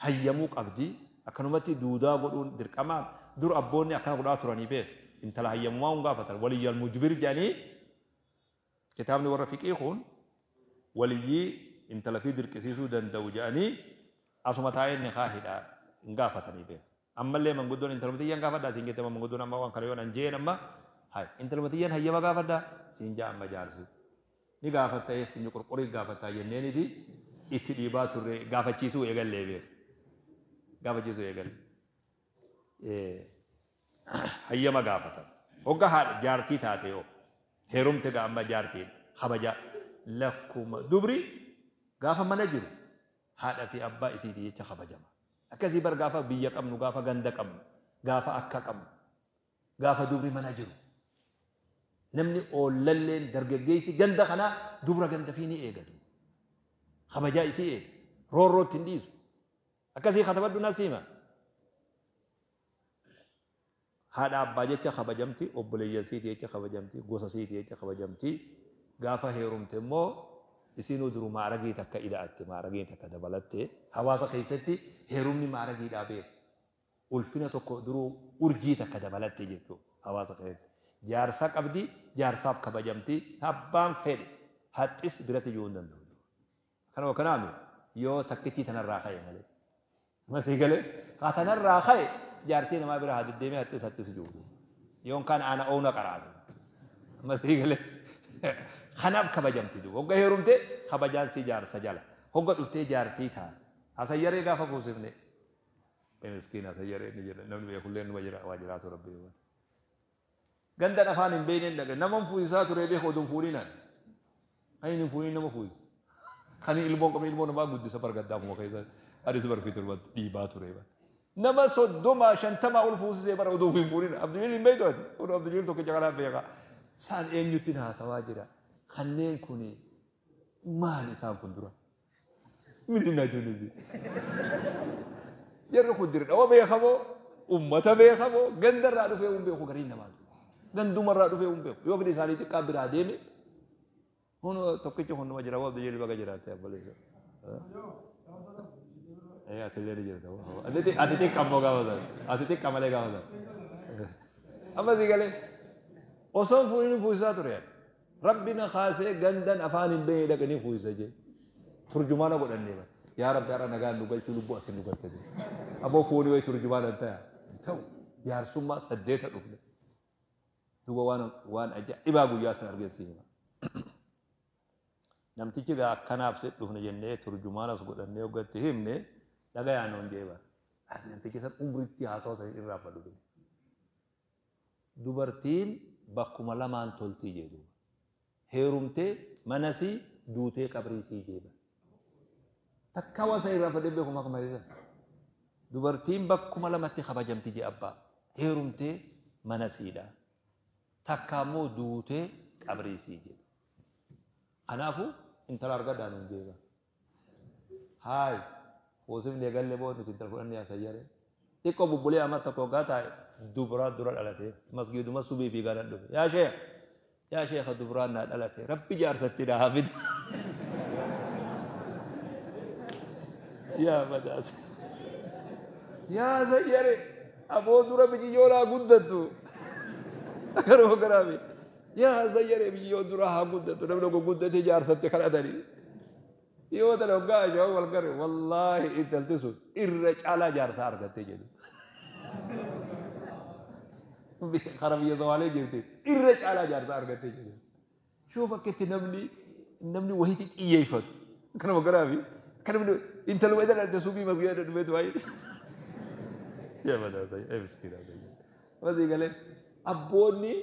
hayyamuu qabdi. Akkanumatti duudaa godhuun dirqamaa dur abboonni akkana godhaa turanii beeku. Intala hayyamumaa hin gaafatan. Waliyyal mujbir jedhanii kitaabni warra fiqii kun waliyyii intala fi dirqisiisuu danda'u jedhanii asuma taa'ee nikaa hidhaa hin gaafatanii beeku. Ammallee manguddoon intaluma tiyyaan gaafadhaa siin jette manguddoon amma waan kana yoo nan jeen amma hay intaluma tiyyaan hayyama gaafadhaa siin jaa amma jaarsi. Ni gaafatta ee finyu qurqurii gaafattaa jenneeniti itti dhiibaa turre gaafachiisuu eegallee beeku. Gaafachiisuu eegalle. Hayyama gaafatan. Hogga haadha jaartii taate yoo heerumte gaa amma jaartiin kabaja lakkuma dubri gaafa mana jiru haadha fi abbaa isiiti jecha kabajama. Akkasii bar gaafa biyya qabnu gaafa ganda qabnu gaafa akka qabnu gaafa dubri mana jiru. Namni oollalleen dargaggeessi ganda kanaa dubra ganda fi ni eegatu. Kabajaa isii eega. Roorrootti hin dhiisu. Akkasii katabadhu nasiima. Haadha abbaa jecha kabajamti, obboleeyyan siiti jecha kabajamti, gosa siiti jecha kabajamti. Gaafa heerumte immoo isinuu duru maaragii takka ida'atte, maaragii takka dabalatte. Hawaasa keessatti heerumni maaragiidhaa beeku. Ulfina tokko duruu urjii takka dabalatte jechuudha hawaasa keessatti. Jaarsa qabdi, jaarsaaf kabajamti. Abbaan fedhe haxxis biratti iyyuu hin danda'u. Kanuma kanaami yoo takkittii tanarraa ka'e malee. Masii galee haa tanarraa ka'e jaartii namaa bira haa deddeemee haxxis haxxis jiru. Yoon kaan aana oona qaraatu. Masii galee kanaaf kabajamti duuba. Hogga heerumte kabajaan si jaarsa jala. Hogga dhuftee jaartii taate. Hasayyaree gaafa fuusifne. Miskiin hasayyaree ni jedha namni beekullee numa jira waa jiraatu rabbi. Gandan afaan hin beekneen dhaqe naman fuusisaa ture beeku oduu hin fuudhinaan. Kan hin fuudhin nama fuusisa. Kan ilmoo qabne ilmoo namaa guddisa bargaddaa akkuma keessa anis barfii turban dhiibaa ture. Nama 30 50 ol fuusisee bara oduu hin fuudhin. Abdujil hin beektu ati. Kun Abdujil tokkicha kanaa beeka. Isaan eenyutti haasawaa jira. Kanneen kun maal isaan kun dura? Mini najuunisi. Jarri kun dirqama beekamoo, ummata beekamoo, gandarraa dhufee hin beeku gariin namaa. Gandumarraa dhufee hin beeku. Yoo fedhi isaanii xiqqaa biraa deeme kun tokkichi kun numa jira wabda jedhu baga jiraatte abboleessa. Ee ati illee ni jirta. Ati xiqqa ammoo gaafa sana. Ati xiqqa malee gaafa sana. Amma si galee osoo hin fuudhin fuusisaa ture. Rabbi na kaasee gandan afaan hin beekne dhaqanii fuusisa jee. Turjumaana godhannee bara. Yaa Rabbi har'a nagaan nu galchuu lubbuu ati nu galte. Aboo fuuni wayi turjumaana hin ta'a. Ta'u jaarsummaa 8 dhufne. Duuba waan waan ajaa'ibaa guyyaa sana argeen si hima. Namtichi gaa akkanaaf si dhufne jennee turjumaanas godhannee hoggatti himne dhagayaa nuun jee bara. Namtichi san umritti haasawa san irraa fadhu. Dubartiin bakkuma lamaan toltii jee duuba. Heerumtee manasii duutee qabrii sii jee bara. Takkaa waan san irraa fadhee beeku makma isa. Dubartiin bakkuma lamatti kabajamti jee abbaa. Heerumtee manasiidha. Takka ammoo duutee qabrii sii jee. Kanaafuu intala argadhaa nuun jee bara. Haay fuusifni eegalle boo nuti intala fudhannee hasayyare. Xiqqoo bubbulee amma tokko waggaa taa'e dubraa dura dhalate masgiiduma subii fi gaana dhufe. Yaa sheekh yaa sheekha dubraan naa dhalate rabbi jaarsatti naa haa fidu. Yaa madaas. Yaa sayyare aboo dura bijiyyoo naa guddattu. Akkanuma kanaafi. Yaa sayyare bijiyyoo dura haa guddattu namni tokko guddate jaarsatti kadhatanii. Yoo tana hoggaa ajaa'iba wal gare wallaahi intalti sun irra caalaa jaarsaa argattee jedhu. Kara biyya Somaalee jirti irra caalaa jaarsaa argattee jedhu. Shuuf akka itti namni namni wayiitti xiyyeeffatu. Kanuma garaafi akka namni intaluma isa dhalte subii masgiida dhufeetu waayee. Yaa madaa ta'e miskiina ta'e. Masii galee abboonni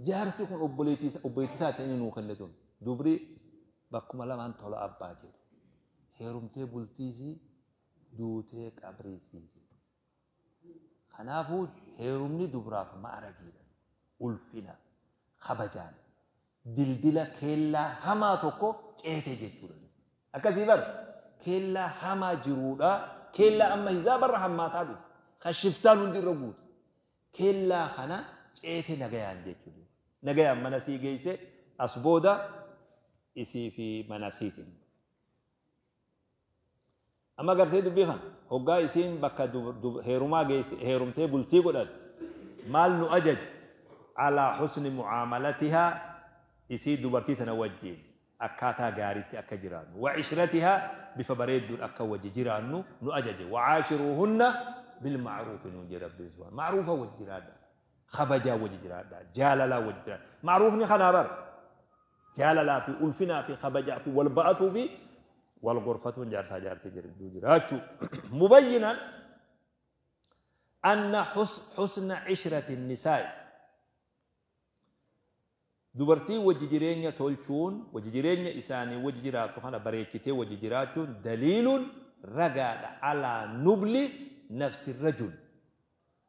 Jaarsi kun obboleettii isaati inni nuu kenne tun. Dubri bakkuma lamaan tola abbaa jedhu. Heerumtee bultiisii duutee qabriisii. Kanaafuu heerumni dubraaf ma'aragiidha. Ulfina, kabajaan, dildila keellaa hamaa tokko ceete jechuudha. Akkasii bar keellaa hamaa jiruudha. Keellaa amma hizaabarra hammaataa dhufu. Kan shiftaan hundi irra guutu. Keellaa kana ceete nagayaan jechuudha. Nagayaan mana sii geesse as booda isii fi mana siitiin. Amma gartee dubbii kana hoggaa isiin bakka heerumaa geesse heerumtee bultii godhatte maal nu ajaje? Alaa husni mucaamalatihaa, isii dubartii tana wajjiin akkaataa gaariitti akka jiraannu, wa ishratihaa, bifa bareedduun akka wajji jiraannu nu ajaje. Wacaashiruuhunna bilma'ruufi nuun jedhe Rabbiin subhaana. Ma'ruufa wajji jiraadha, kabajaa wajji jiraadha, jaalalaa wajji jiraadha. Ma'ruufni kanaa bar jaalalaa fi ulfinaa fi kabajaa fi wal ba'atuu fi wal gorfatuun jaarsaa jaartii jidduu jiraachuu. Mubayyinan anna husna ishrati nisaa'i, dubartii wajji jireenya tolchuun, wajji jireenya isaanii wajji jiraattu kana bareechitee wajji jiraachuun, daliilun ragaadha alaa nubli nafsi rajul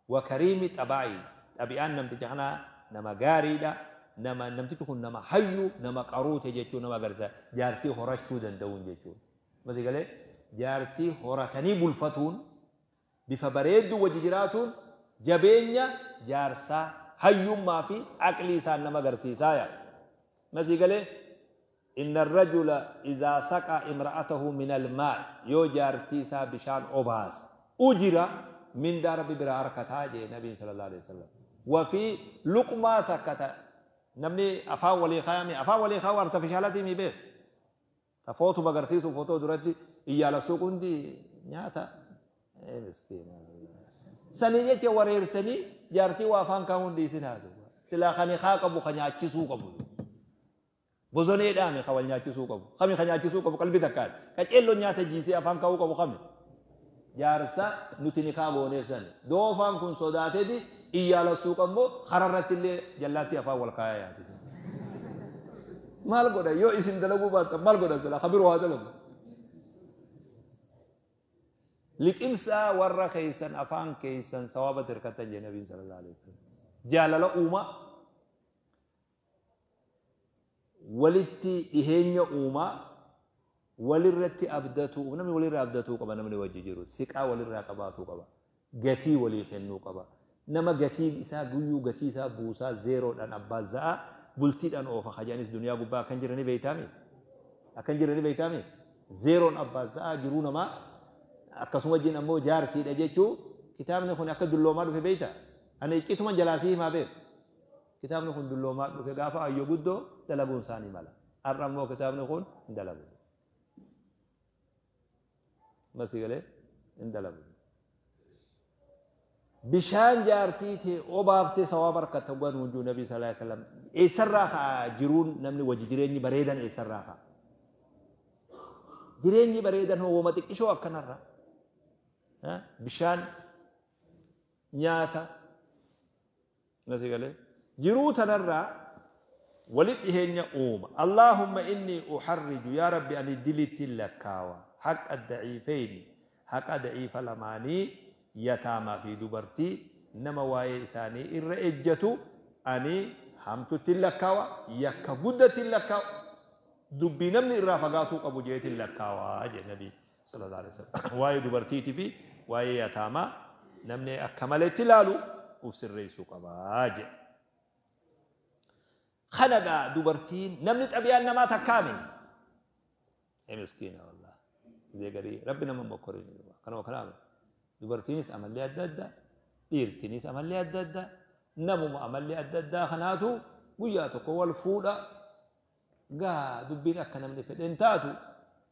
wa kariimi xabaa'i, xabi'aan namticha kanaa nama gaariidha, nama namtichi kun nama hayyu, nama qaruute jechuu nama agarsiisa jaartii horachuu danda'uun jechuudha. Masi galee jaartii horatanii bulfatuun, bifa bareedduu wajji jiraatuun jabeenya jaarsaa, hayyummaa fi aqlii isaan nama agarsiisaa yaa. Masii galee inna rajula idhaa saqa imra'atahu min almaa, yoo jaartii isaa bishaan obaase, ujira mindaa Rabbi biraa harkataa jee Nabiin sallallahu alaihi wasallam. Wa fi luqmaa takka ta namni afaan walii kaayame, afaan walii kaa'u artifishaalatii mi beeku. Ta footuma agarsiisu, footoo duratti iyyaala suuq hundi nyaata. Miskiina. Sanii jecha wareertanii jaartii waa afaan kaa'uun dhiisin haatu. Silaa kan haa qabu ka nyaachisuu qabu. Bozoneedhaami ka wal nyaachisuu qabu. Kami ka nyaachisuu qabu qalbii takkaati. Ka ceelloon nyaata jiisee afaan kaa'uu qabu kami? Jaarsa nuti ni kaa gooneef sani. Doofaan kun sodaateeti iyyaala suuqa immoo kararratti illee jallaatti afaan wal kaayaa yaati. Maal godha yoo isin dalaguu baattan, maal godhan silaa ka biroo haa dalagu. Liqimsaa warra keessan afaan keessan sawaaba tirkattan jee Nabiin sallallahu alaihi wasallam. Jaalala uumaa, walitti dhiheenya uumaa, walirratti abdatuu, namni walirraa abdatuu qaba, namni wajji jiru siqaa walirraa qabaatuu qaba, gatii walii kennuu qaba. Nama gatii isaa guyyuu gatii isaa buusaa zeeroodhaan abbaa za'a bultiidhaan oofa kajanis duniyaa gubbaa akkan jirani beeytaami, akkan jirani beeytaami. Zeeroon abbaa za'a jiruu namaa akkasuma wajjin ammoo jaartiidha jechuu. Kitaabni kun akka dulloomaa dhufe beeyta. Ani iccituma jalaa sii himaa beeku. Kitaabni kun dulloomaa dhufe. Gaafa ayyo guddoo dalaguun isaanii mala, har'a ammoo kitaabni kun hin dalagu. Masii galee hin dalagu. Bishaan jaartii tee obaaftee sawaaba harkatta ganuun jiru Nabii sallallahu alaihi wasallam. Eessarraa ka'a jiruun namni wajji jireenyi bareedan? Eessarraa ka'a jireenyi bareedan? Hoo wama xiqqishoo akkanarra bishaan, nyaata, masii galee jiruu tanarraa walit dhiheenya uuma. Allaahumma inni uharriju, yaa Rabbi ani dilitti lakkaawa, haqa daciifeyni, haqa daciifa lamaanii, yataamaa fi dubartii, nama waa'ee isaanii irra ejjatu ani hamtutti lakkaawa, yakka guddatti lakkaawa, dubbii namni irraa fagaatuu qabu jeetin lakkaawa jedhe Nabii sallallahu alaihi wasallam. Waa'ee dubartiitii fi waa'ee yataamaa namni akka maletti ilaalu uf sirreessuu qabaa jedhe. Kana gaa dubartiin namni xabiyaan namaa takkaame. Miskiina wallah. Idee garii Rabbi nama mokkorin kanuma kanaame. Dubartiinis amallee adda addaa, dhiirtinis amallee adda addaa, namuma amallee adda addaa kanaatu guyyaa tokko wal fuudha. Gaa dubbiin akka namni fedhen taatu,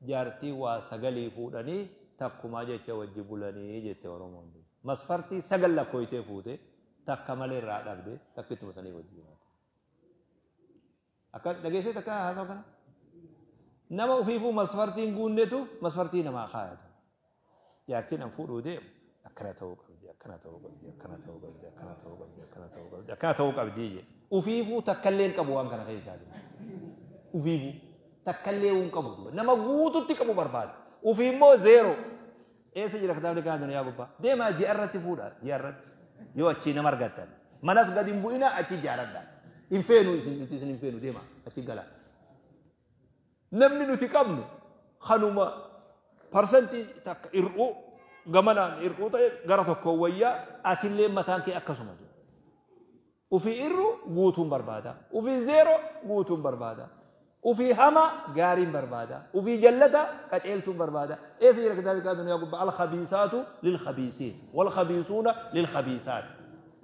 jaartii waa sagalii fuudhanii takkumaa jecha wajji bulanii jette Oromoon. Masfartii sagal lakkooytee fuute, takka malee irraa dhabde, takkittuma sanii wajji jiraate. Akka dhageessee takka haasawa kana? Nama ufiifuu masfartiin guunnetu masfartii namaa kaayatu. Jaartiin an fuudhuu deemu Akkana ta'uu qabdi, akkana ta'uu qabdi, akkana ta'uu qabdi, akkana ta'uu qabdi, akkana ta'uu qabdi, akkana ta'uu qabdi jedhe. Ufiifuu takkallee hin qabu waan kana keessaa. Ufiifuu takkallee hin qabu. Nama guututti qabu barbaada. Ufii immoo zeero. Eessa jira kitaabni kana duniyaa gubbaa? Deemaa ji'a irratti fuudha, ji'a irratti. Yoo achii nama argattan. Manas gadi hin bu'inaa, achi ijaaradhaa. Hin feenu isin, nuti isin hin feenu, deemaa achi galaa. Namni nuti qabnu kanuma parsantii takka hir'uu gamanaan hir'uu ta'e gara tokko wayyaa, atillee mataan kee akkasuma jiru. Ufii irru guutuun barbaada. Ufii zeero guutuun barbaada. Ufii hamaa gaariin barbaada. Ufii jallata qaceeltuun barbaada. Eessa jira kitaabni kaa duniyaa gubbaa? Alkhabiisaatu lilkhabiisiin walkhabiisuuna lilkhabiisaat.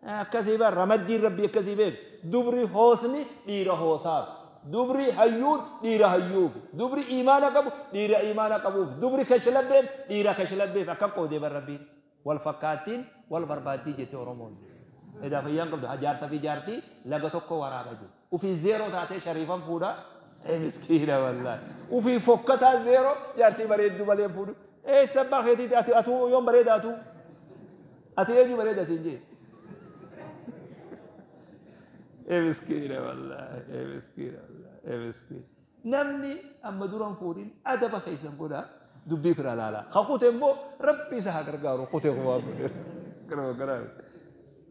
Akkasii bar ramaddiin rabbii akkasii beek. Dubri hoosni dhiira hoosaaf. Dubri hayyuun dhiira hayyuuf. Dubri iimaana qabu dhiira iimaana qabuuf. Dubri kashlabbeen dhiira kashlabbeef akka qoodee bar rabbiin. Wal fakkaattiin wal barbaaddii jette Oromoon. Edaa fayyaan qabdu jaarsa fi jaartii laga tokko waraaba jiru. Ufii zeeroo taatee shariifan fuudha. Ee miskiina wallaahi. Ufii fokkataa zeeroo jaartii bareedduu malee fuudhu. Eessa abbaa keetiiti ati atuu yoom bareeda atuu? Ati eenyu bareeda siin jee? Ee miskiina wallaahi. Ee miskiina wallaahi. Ee miskiina. Namni amma duran fuudhin adaba keessan godhaa, dubbii fira laalaa. Ka kute immoo rabbi isa haa gargaaru, kute kumaa kute. Gara gara.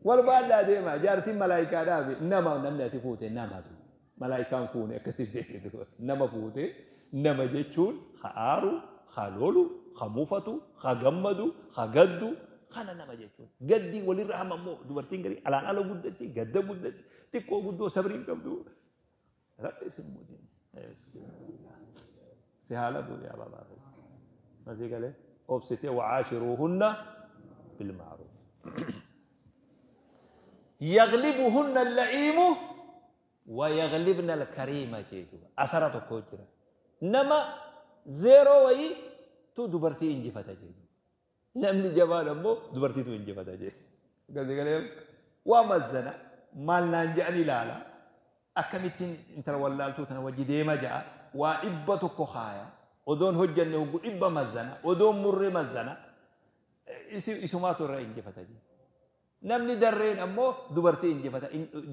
Wal baadhaa deema, jaartiin malaayikaadhaa fi nama namni ati fuute namatu. Malaayikaan fuune akkasii beekitu. Nama fuute, nama jechuun ka aaru, ka lolu, ka mufatu, ka gammadu, ka gaddu, kana nama jechuun. Gaddi walirra hama immoo dubartiin garii alaan ala guddatti, gadda guddatti, xiqqoo guddoo sabrii hin qabdu. Rabbi isin mudin. Si haala bu'e yaa babaa. Masii galee obsitee wacaashiruuhunna bilma'ruuf. Yaglibuhunna la'iimu wa yaglibna alkariima jechuudha. Asara tokko jira. Nama zeeroo wayii tu dubartii injifata jechuudha. Namni jabaan ammoo dubartiitu injifata jechuudha. Gadi galee waa mazzana maal naan jedhan ilaala. Akkamittiin intala wallaaltuu tana wajji deema ja'a. Waa 100 kaaya. Odoon hojjanne hoggu 100 mazzana. Odoon murre mazzana. Isumaatu irra injifata jechuudha. Namni darreen ammoo dubartii injifata.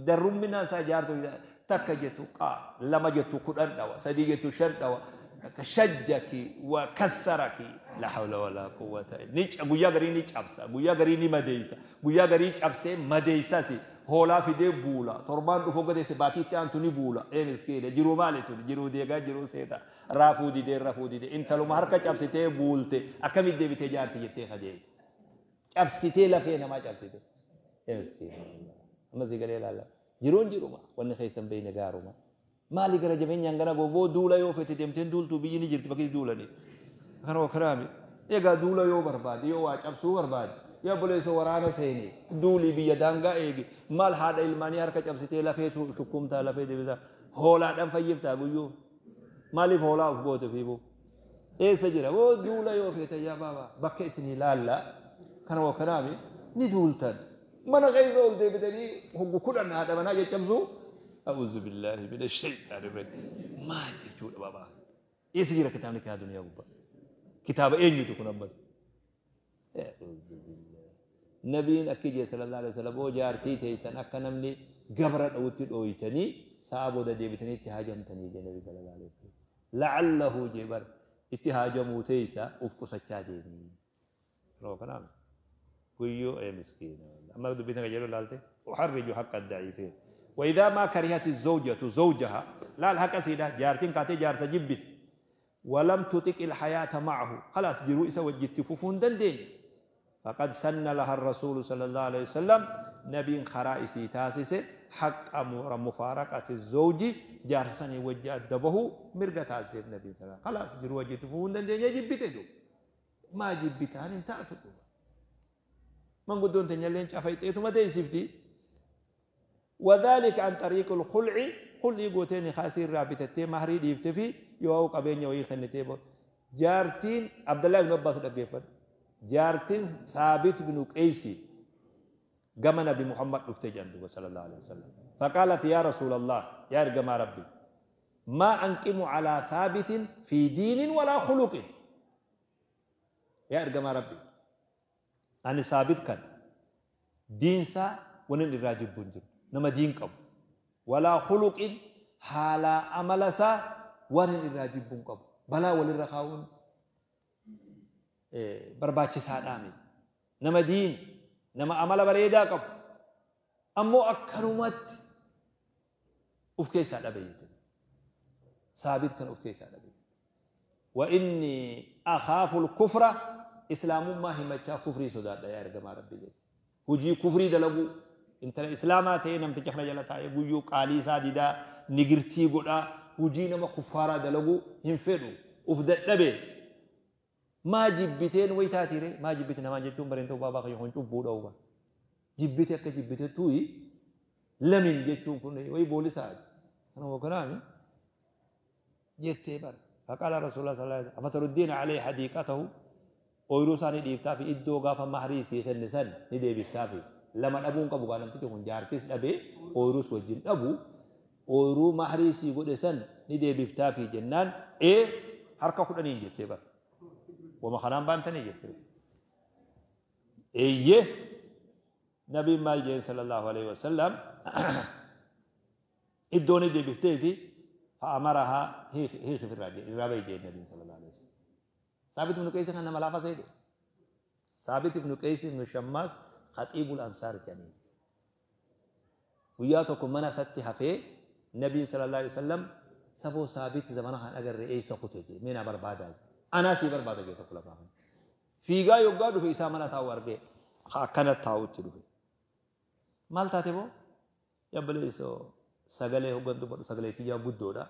Darrumminaan isaa jaartuu takka jettu qaa, lama jettu 10 dhawa, sadii jettu shan dhawa. Shajjaki wa kassaraki la hawla wala quwwata. Ni guyyaa garii ni cabsa, guyyaa garii ni madeessa, guyyaa garii cabsee madeessasi. Hoolaa fidee buula. Torbaan dhufuu gadeesse baatii itti aantu ni buula. Ee miskiina jiruu maali tuni? Jiruu deegaa, jiruu seeta. Raafuu didee, rafuu didee. Intaluma harka cabsitee buulte akkamitti deebitee jaarti jettee kajeelte. Cabsitee lafee namaa cabsite. Ee miskiina. Amma si galee ilaala. Jiruun jiruma. Wanni keessan beeyne gaaruma. Maali gara jabeenyaan gara goboo duula yoo fete deemteen duultuu, biyyi ni jirti bakki duulanii. Kana wakaraami. Egaa duula yoo barbaade, yoo waa cabsuu barbaade, yaa obboleessa waraana seeni duulii biyya daangaa eegi, maal haadha ilmaanii harka cabsitee lafee shukkumtaa, lafee deebisaa, hoolaadhaan fayyiftaa guyyuu, maaliif hoolaa of goote fiifuu? Eessa jira boo duula yoo feete yaa baaba, bakka isinii laalla kana wakaraami ni duultan. Mana keessa ol deebitanii hoggu 10 haadha manaa caccabsuu, a'uuzu billaahi mina shayxaani rajiim, maal jechuudha baabaa? Eessa jira kitaabni kanaa duniyaa gubbaa? Kitaaba eenyutu kun ammas? A'uuzu billaahi. Nabiin akki jee sallallahu alaihi wasallam, oo jaartii teessan akka namni gabra dha'utti dhooytanii sa'a booda deebitanii itti haajamtanii jee nabi sallallahu alaihi wasallam. La'allahu jee bar itti haajamuu teessa uf qusachaa deemii. Yeroo kanaaf guyyuu ee miskiina. Amma dubbii tana jedhu ilaalte uharriju haqqa da'iifin. Wa idhaa maa karihati zawjatu zawjaha, laal haqa siidha, jaartiin kaatee jaarsa jibbite. Walam tutiqi alhayaata ma'ahu, khalaas jiruu isa wajjitti fufuu hin dandeenye. Faqad sanna laha rasuulu sallallahu alaihi wasallam, nabiin karaa isii taasise haqqa mufaaraqati zawji, jaarsa sanii wajji adda bahuu mirga taasiseef nabiin sallallahu, khalaas jiruu wajjitti fufuu hin dandeenye jibbite duuba. Maa jibbitaan hin taatu duuba. Manguddoon teenyalleen cafayxeetuma teessifti. Wadhaalika an xariiqul khul'i, khul'ii gootee nikaasii irraa bitattee mahrii dhiifte fi yoo qabeenya wayii kennitee jaartiin Abdallah ibn Abbaas dhaggeeffadhu. Jaartiin Saabit ibn Qeeysi gama Nabi Muhammad dhufte jedhan duuba sallallahu alaihi wasallam. Faqaalat yaa Rasuulallah, yaa ergamaa Rabbi, maa anqimu alaa Thaabitin fi diinin walaa khuluqin. Yaa ergamaa Rabbi, Ani Saabit kan diinsaa wanin irraa jibbu hin jiru. Nama diin qabu. Walaa khuluqin, haalaa amala isaa waanin irraa jibbu hin qabu. Balaa walirra kaa'uun barbaachisaadhaa miti. Nama diin, nama amala bareedaa qabu. Ammoo akkanumatti uf keessaa dhabe jechuudha. Saabit kana uf keessaa dhabe. Wa inni akhaaful kufra, islaamummaa himachaa kufrii sodaadha yaa ergamaa Rabbii jette. Hujii kufrii dalaguu, intala islaamaa ta'ee namticha kana jala taa'ee guyyuu qaalii isaa didaa nigirtii godhaa hujii nama kuffaaraa dalaguu hin fedhu, uf dadhabe. Maa jibbiteen way taatii ree? Maa jibbite namaan jechuun bareen ta'uu baabaa kiyya kun cubbuudha uba. Jibbite akka jibbite tuyi lamin jechuun kun way boolisaati. Kanuma kanaami jettee bara. Faqaala Rasuulullah sallallahu alaihi wasallam, afataruddiina alayhi hadiiqatahu, ooyiruu isaa ni dhiiftaafi, iddoo gaafa mahrii sii kenne san ni deebiftaafi. Lama dhabuu hin qabu gaa namtichi kun, jaartis dhabee ooyiruus wajjin dhabu, ooyiruu mahrii sii godhe san ni deebiftaafi jennaan, ee harka 10n jettee bara. Wama kanaan baantanii jettee. Eeyyee, nabiin maal jeen sallallahu alaihi wasallam? Iddoo ni deebifteefi, fa'amarahaa, hiiki ofirraa jee, irraa bahi jeen nabiin sallallahu alaihi wasallam. Saabit ibnu Qeeysi kan nama laafa seete. Saabit ibnu Qeeysi ibnu Shammaas khaxiibul ansaar jedhaniin. Guyyaa tokko mana isatti hafee nabiin sallallahu alaihi wasallam, saboo Saabit zamana kan agarre eessa kute jee, mee naa barbaadaa jee. Anaa sii barbaada jee tokko lafaa kana. Fiigaa yoggaa dhufe isaa mana taa'u argee akkana taa'utti dhufe. Maal taate boo? Yabbaleessoo, sagalee hoggan dubbadhu sagalee tiyyaa guddoodha.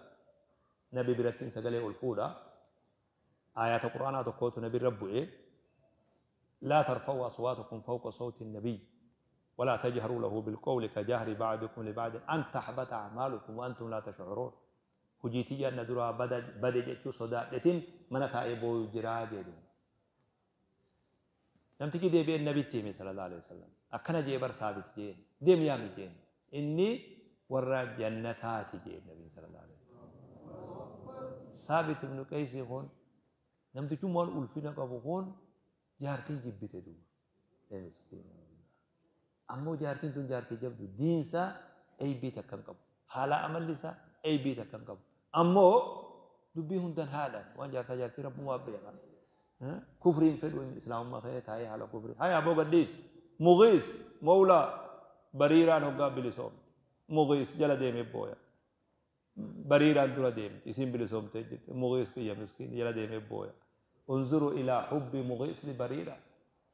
Nabi birattiin sagalee ol fuudha. Aayaata Qur'aanaa tokkootu nabi irra bu'e. Laa tarfa'u aswaatakum fawqa sawti nabiy walaa tajharuu lahu bilqawli ka jahri ba'dikum li ba'din an tahbata a'maalukum wa antum laa tash'uruun. Hujii tiyyaan na duraa bada bade jechuu sodaadhetin mana taa'ee booyu jiraa jedhe. Namtichi deebi'ee nabitti hime sallallahu alaihi wasallam. Akkana jee bar Saabit jeen. Deem yaami jeen. Inni warra jannataati jeen nabiin sallallahu alaihi wasallam. Saabit ibnu Qeysii kun namtichummaan ulfina qabu kun jaartiin jibbite duuba. Ee miskiina wallah. Ammoo jaartiin tun jaartii jabdu, diinsaa eybii takka hin qabu. Haalaa amalli isaa eybii takka hin qabu. Ammoo dubbii hundan haadhaan waan jaarsaa jaartii rabbumaa beeka. Kufriin fedhu, inni islaamummaa kee taa'ee haala kufrii. Haya aboo gadhiis. Mugiis mawlaa Bariiraan hoggaa bilisoomte. Mugiis jala deemee booya. Bariiraan dura deemti. Isiin bilisoomtee jirti. Mugiis kiyya miskiin jala deemee booya. Unzuru ilaa hubbi Mugiis li Bariira.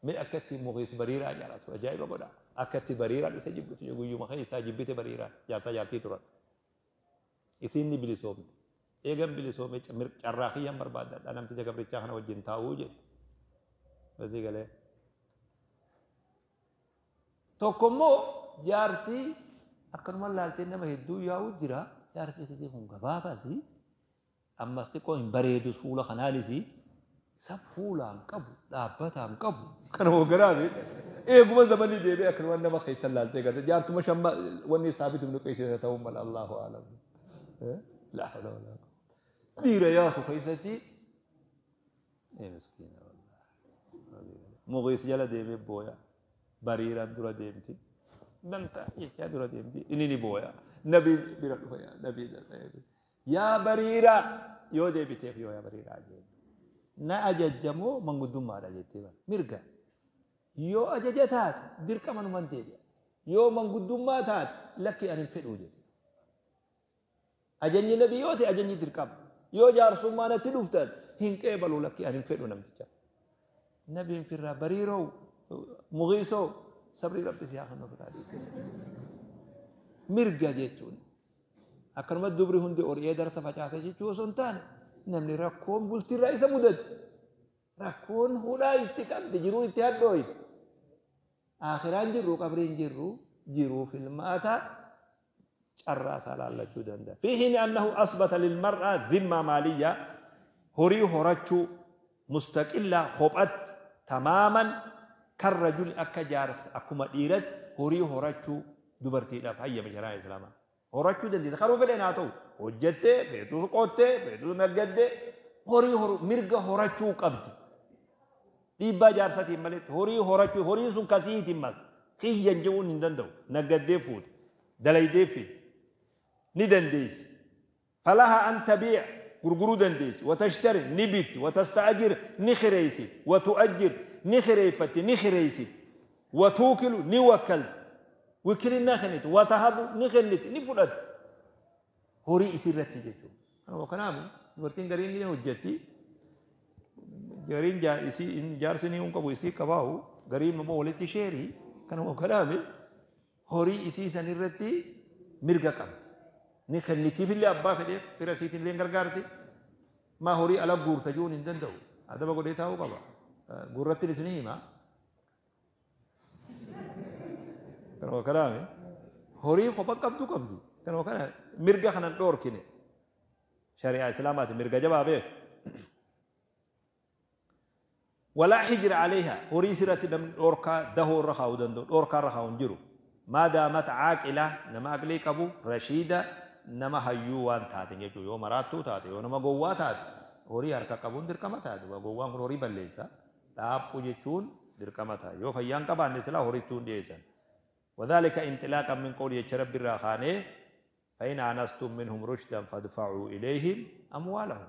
Mee akka itti Mugiis Bariiraa jaalatu ajaa'iba godha. Akka itti Bariiraan isa jibbitu, guyyuma keessaa jibbite Bariiraan, jaarsaa jaartii turan. Isiin ni bilisoomte. Eegan bilisoome carraa kiyyan barbaaddadha namticha gabrichaa kana wajjin taa'uu jette. Basii galee. Tokko immoo jaartii akkanuma laaltee nama hedduu yaa'u jira. Jaartii isii kun gabaabaasi. Ammas xiqqoo hin bareedus, fuula kanaanis isa fuulaan qabu, dhaabbataan qabu. Kana hoogganaa eeguma zamanii deebi'ee akkanuma nama keessa laaltee garte. Jaartuma shamma wanni Saabit ibnu Qeys isa ta'uu mala, Allahu a'lam. Laa hawla walaa quwwata. Dhiira yaatu keessatti ee miskiina wallahi. Mugiis jala deemee booya. Bariiraan dura deemti. Danta jechaa dura deemti. Inni ni booya. Nabiin bira dhufa, yaa nabii, yaa Bariiraa yoo deebiteef, yoo yaa Bariiraa jeen. Na ajajjamoo manguddummaadha jettee bara. Mirga. Yoo ajaja taate dirqama numan deebi'a. Yoo manguddummaa taate lakki ani hin fedhuu jette. Ajajni nabii yoo ta'e ajajni dirqama. Yoo jaarsummaa natti dhuftan hin qeebalu, lakki ani hin fedhu namticha. Nabiin firraa, Bariiroo, Mugiisoo, sabrii rabbi si haa kennu, ofirraa dhiifte. Mirga jechuun akkanuma dubri hundi ori'ee darsa facaasa jechuu osoo hin taane, namni rakkoon bultiirraa isa mudate, rakkoon hudhaa itti qabde, jiruu itti hadhooyte, aakhiraan jirru, qabriin jirru, jiruu filmaata carraa isaa laallachuu danda'a. Fi hiini annahu asbata lilmar'a dhimmaa maaliyyaa, horii horachuu mustaqillaa, kophatti, tamaaman kan rajuli, akka jaarsa akkuma dhiiratti horii horachuu dubartiidhaaf hayyame shari'aan islaamaa. Horachuu dandeessa. Karuu fedheen haa ta'u. Hojjettee, feetus qottee, feetus naggaddee horii horu mirga horachuu qabdi. Dhiibbaa jaarsatiin maletti horii horachuu, horiin sun kasiitiin mas xiyyan je'uun hin danda'u. Naggaddee fuute, dalaydee fiite, ni dandeessi. Falaha an tabiic, gurguruu dandeessi. Watashtari, ni bitti. Watasta'ajir, ni kireessiti. Watu'ajjir, ni kireeffatti, ni kireessiti. Watuukilu, ni wakkalti, wikilinna kenniti. Watahabu, ni kenniti, ni fudhatti horii isirratti jechuudha. Kanuma kanaaf dubartiin gariin ni hojjetti, gariin isii jaarsi ni qabu, isii qabaa'u, gariin immoo walitti sheerii. Kanuma kanaaf horii isii san irratti mirga qabdi. Ni kennitiifillee abbaa fedheef, fira isiitillee gargaarti. Maa horii ala guurta jechuun hin danda'u. Adaba godhee taa'uu qaba. Gurratti isinii hima. Kanuma kanaaf horii kopha qabdu qabdi. Kanuma kana mirga kanan dhoorkine. Shari'aa Islaamaati mirga jabaa beeku. ولا حجر عليها، horii sirratti namni dhoorkaa dahoo irra kaa'uu danda'u, dhoorkaa irra kaa'u hin jiru. ما دامت عاقلة, nama aqlii qabu, رشيدة, nama hayyuu waan taate jechuudha. Yoo maraattuu taate, yoo nama gowwaa taate, horii harka qabuun dirqama taate. Gowwaan kun horii balleessa. Dhaaphuu jechuun dirqama taate. Yoo fayyaan qabaanne silaa horittuu hin dhiyeessan. وذلك انطلاقا من قول رب الرخاني فإن آنستم منهم رشدا فادفعوا إليهم أموالهم.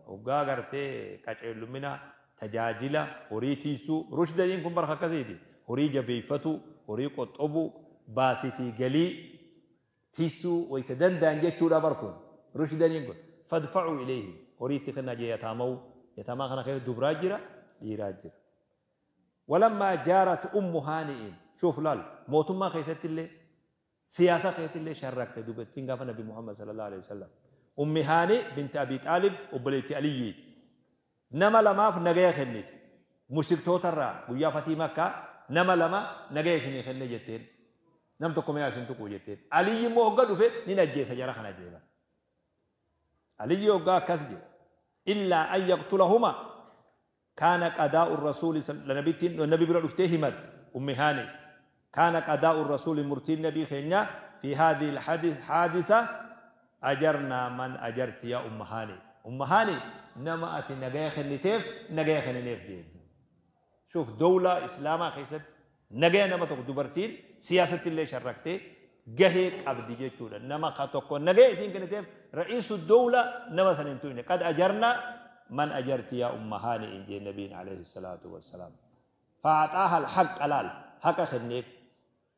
Hoggaa gartee qaceellumina tajaajila horii tiisuu, rushda kun barka akkasiiti, horii jabeeffatu, horii qoxxobu, baasii fi galii tiisuu wayita danda'an jechuudha. Barkuun rushdaniin kun فادفعوا إليهم, horii itti kennaa jee. Yataama'u, yataamaa kana keessa dubraa jira, dhiiraa jira. ولما جارت أم هانئ, شوف laal, mootummaa keessatti illee, siyaasa keessatti illee sharrakte dubartiin. Gaafa Nabi Muhammad صلى الله عليه وسلم, Ummi Haani binti Abi Xaalib, obboleettii Aliyyiiti, nama lamaaf nagaya kenniti mushriktoota guyyaa fatii Makkaa. Nama lama nagaya isinii kenne jetteen, nam tokko mi'a isin tuquu jetteen. Aliyyi immoo hogga dhufe nin ajjeesa jara kana jeeban. Aliyyi hoggaa akkas jedhe, إلا أن يقتلهما. كان قضاء الرسول, nabittiin nabi bira dhuftee himat Ummi Haani, كان قضاء الرسول, murtiin nabii keenya, في هذه الحادث حادثة أجرنا من أجرت يا أم هاني. أم هاني, nama ati nagaya kenniteef nagaya kennineef jeen. شوف, دولة إسلاما keessatti nagaya nama tokko, dubartiin siyaasatti illee sharraktee gahee qabdi jechuudha. Nama ka tokko nagaya isiin kenniteef, رئيس الدولة nama san hin tuqne. قد أجرنا من أجرت يا أم هاني in jeen nabiin عليه الصلاة والسلام. فأعطاها الحق, laal, haqa kenneef,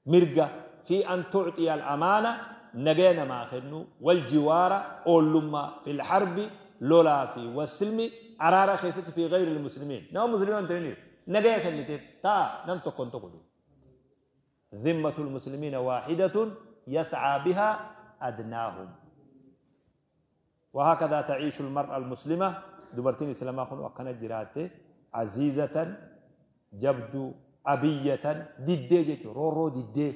mirga, في أن تعطي الأمانة, nagaya namaa kennu, والجوار, ollummaa, في الحرب, lolaa fi, والسلم, araara keessatti, في غير المسلمين, nama musliima hin ta'iniif nagaya kenniteef taa nam tokko hin tokko. ذمة المسلمين واحدة يسعى بها أدناهم. وهكذا تعيش المرأة المسلمة, dubartiin islaamaa kun akkana jiraatte, عزيزة, jabduu, أبية, diddee jechuun roorroo diddee,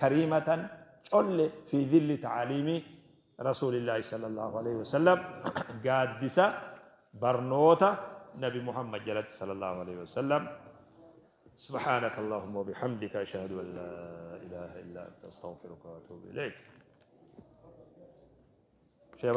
كريمة, colle, في ظل تعاليم رسول الله صلى الله عليه وسلم, gaaddisa barnoota nabi Muhammad jalatti صلى الله عليه وسلم. سبحانك اللهم وبحمدك، أشهد أن لا إله إلا أنت، أستغفرك وأتوب إليك. شيخ.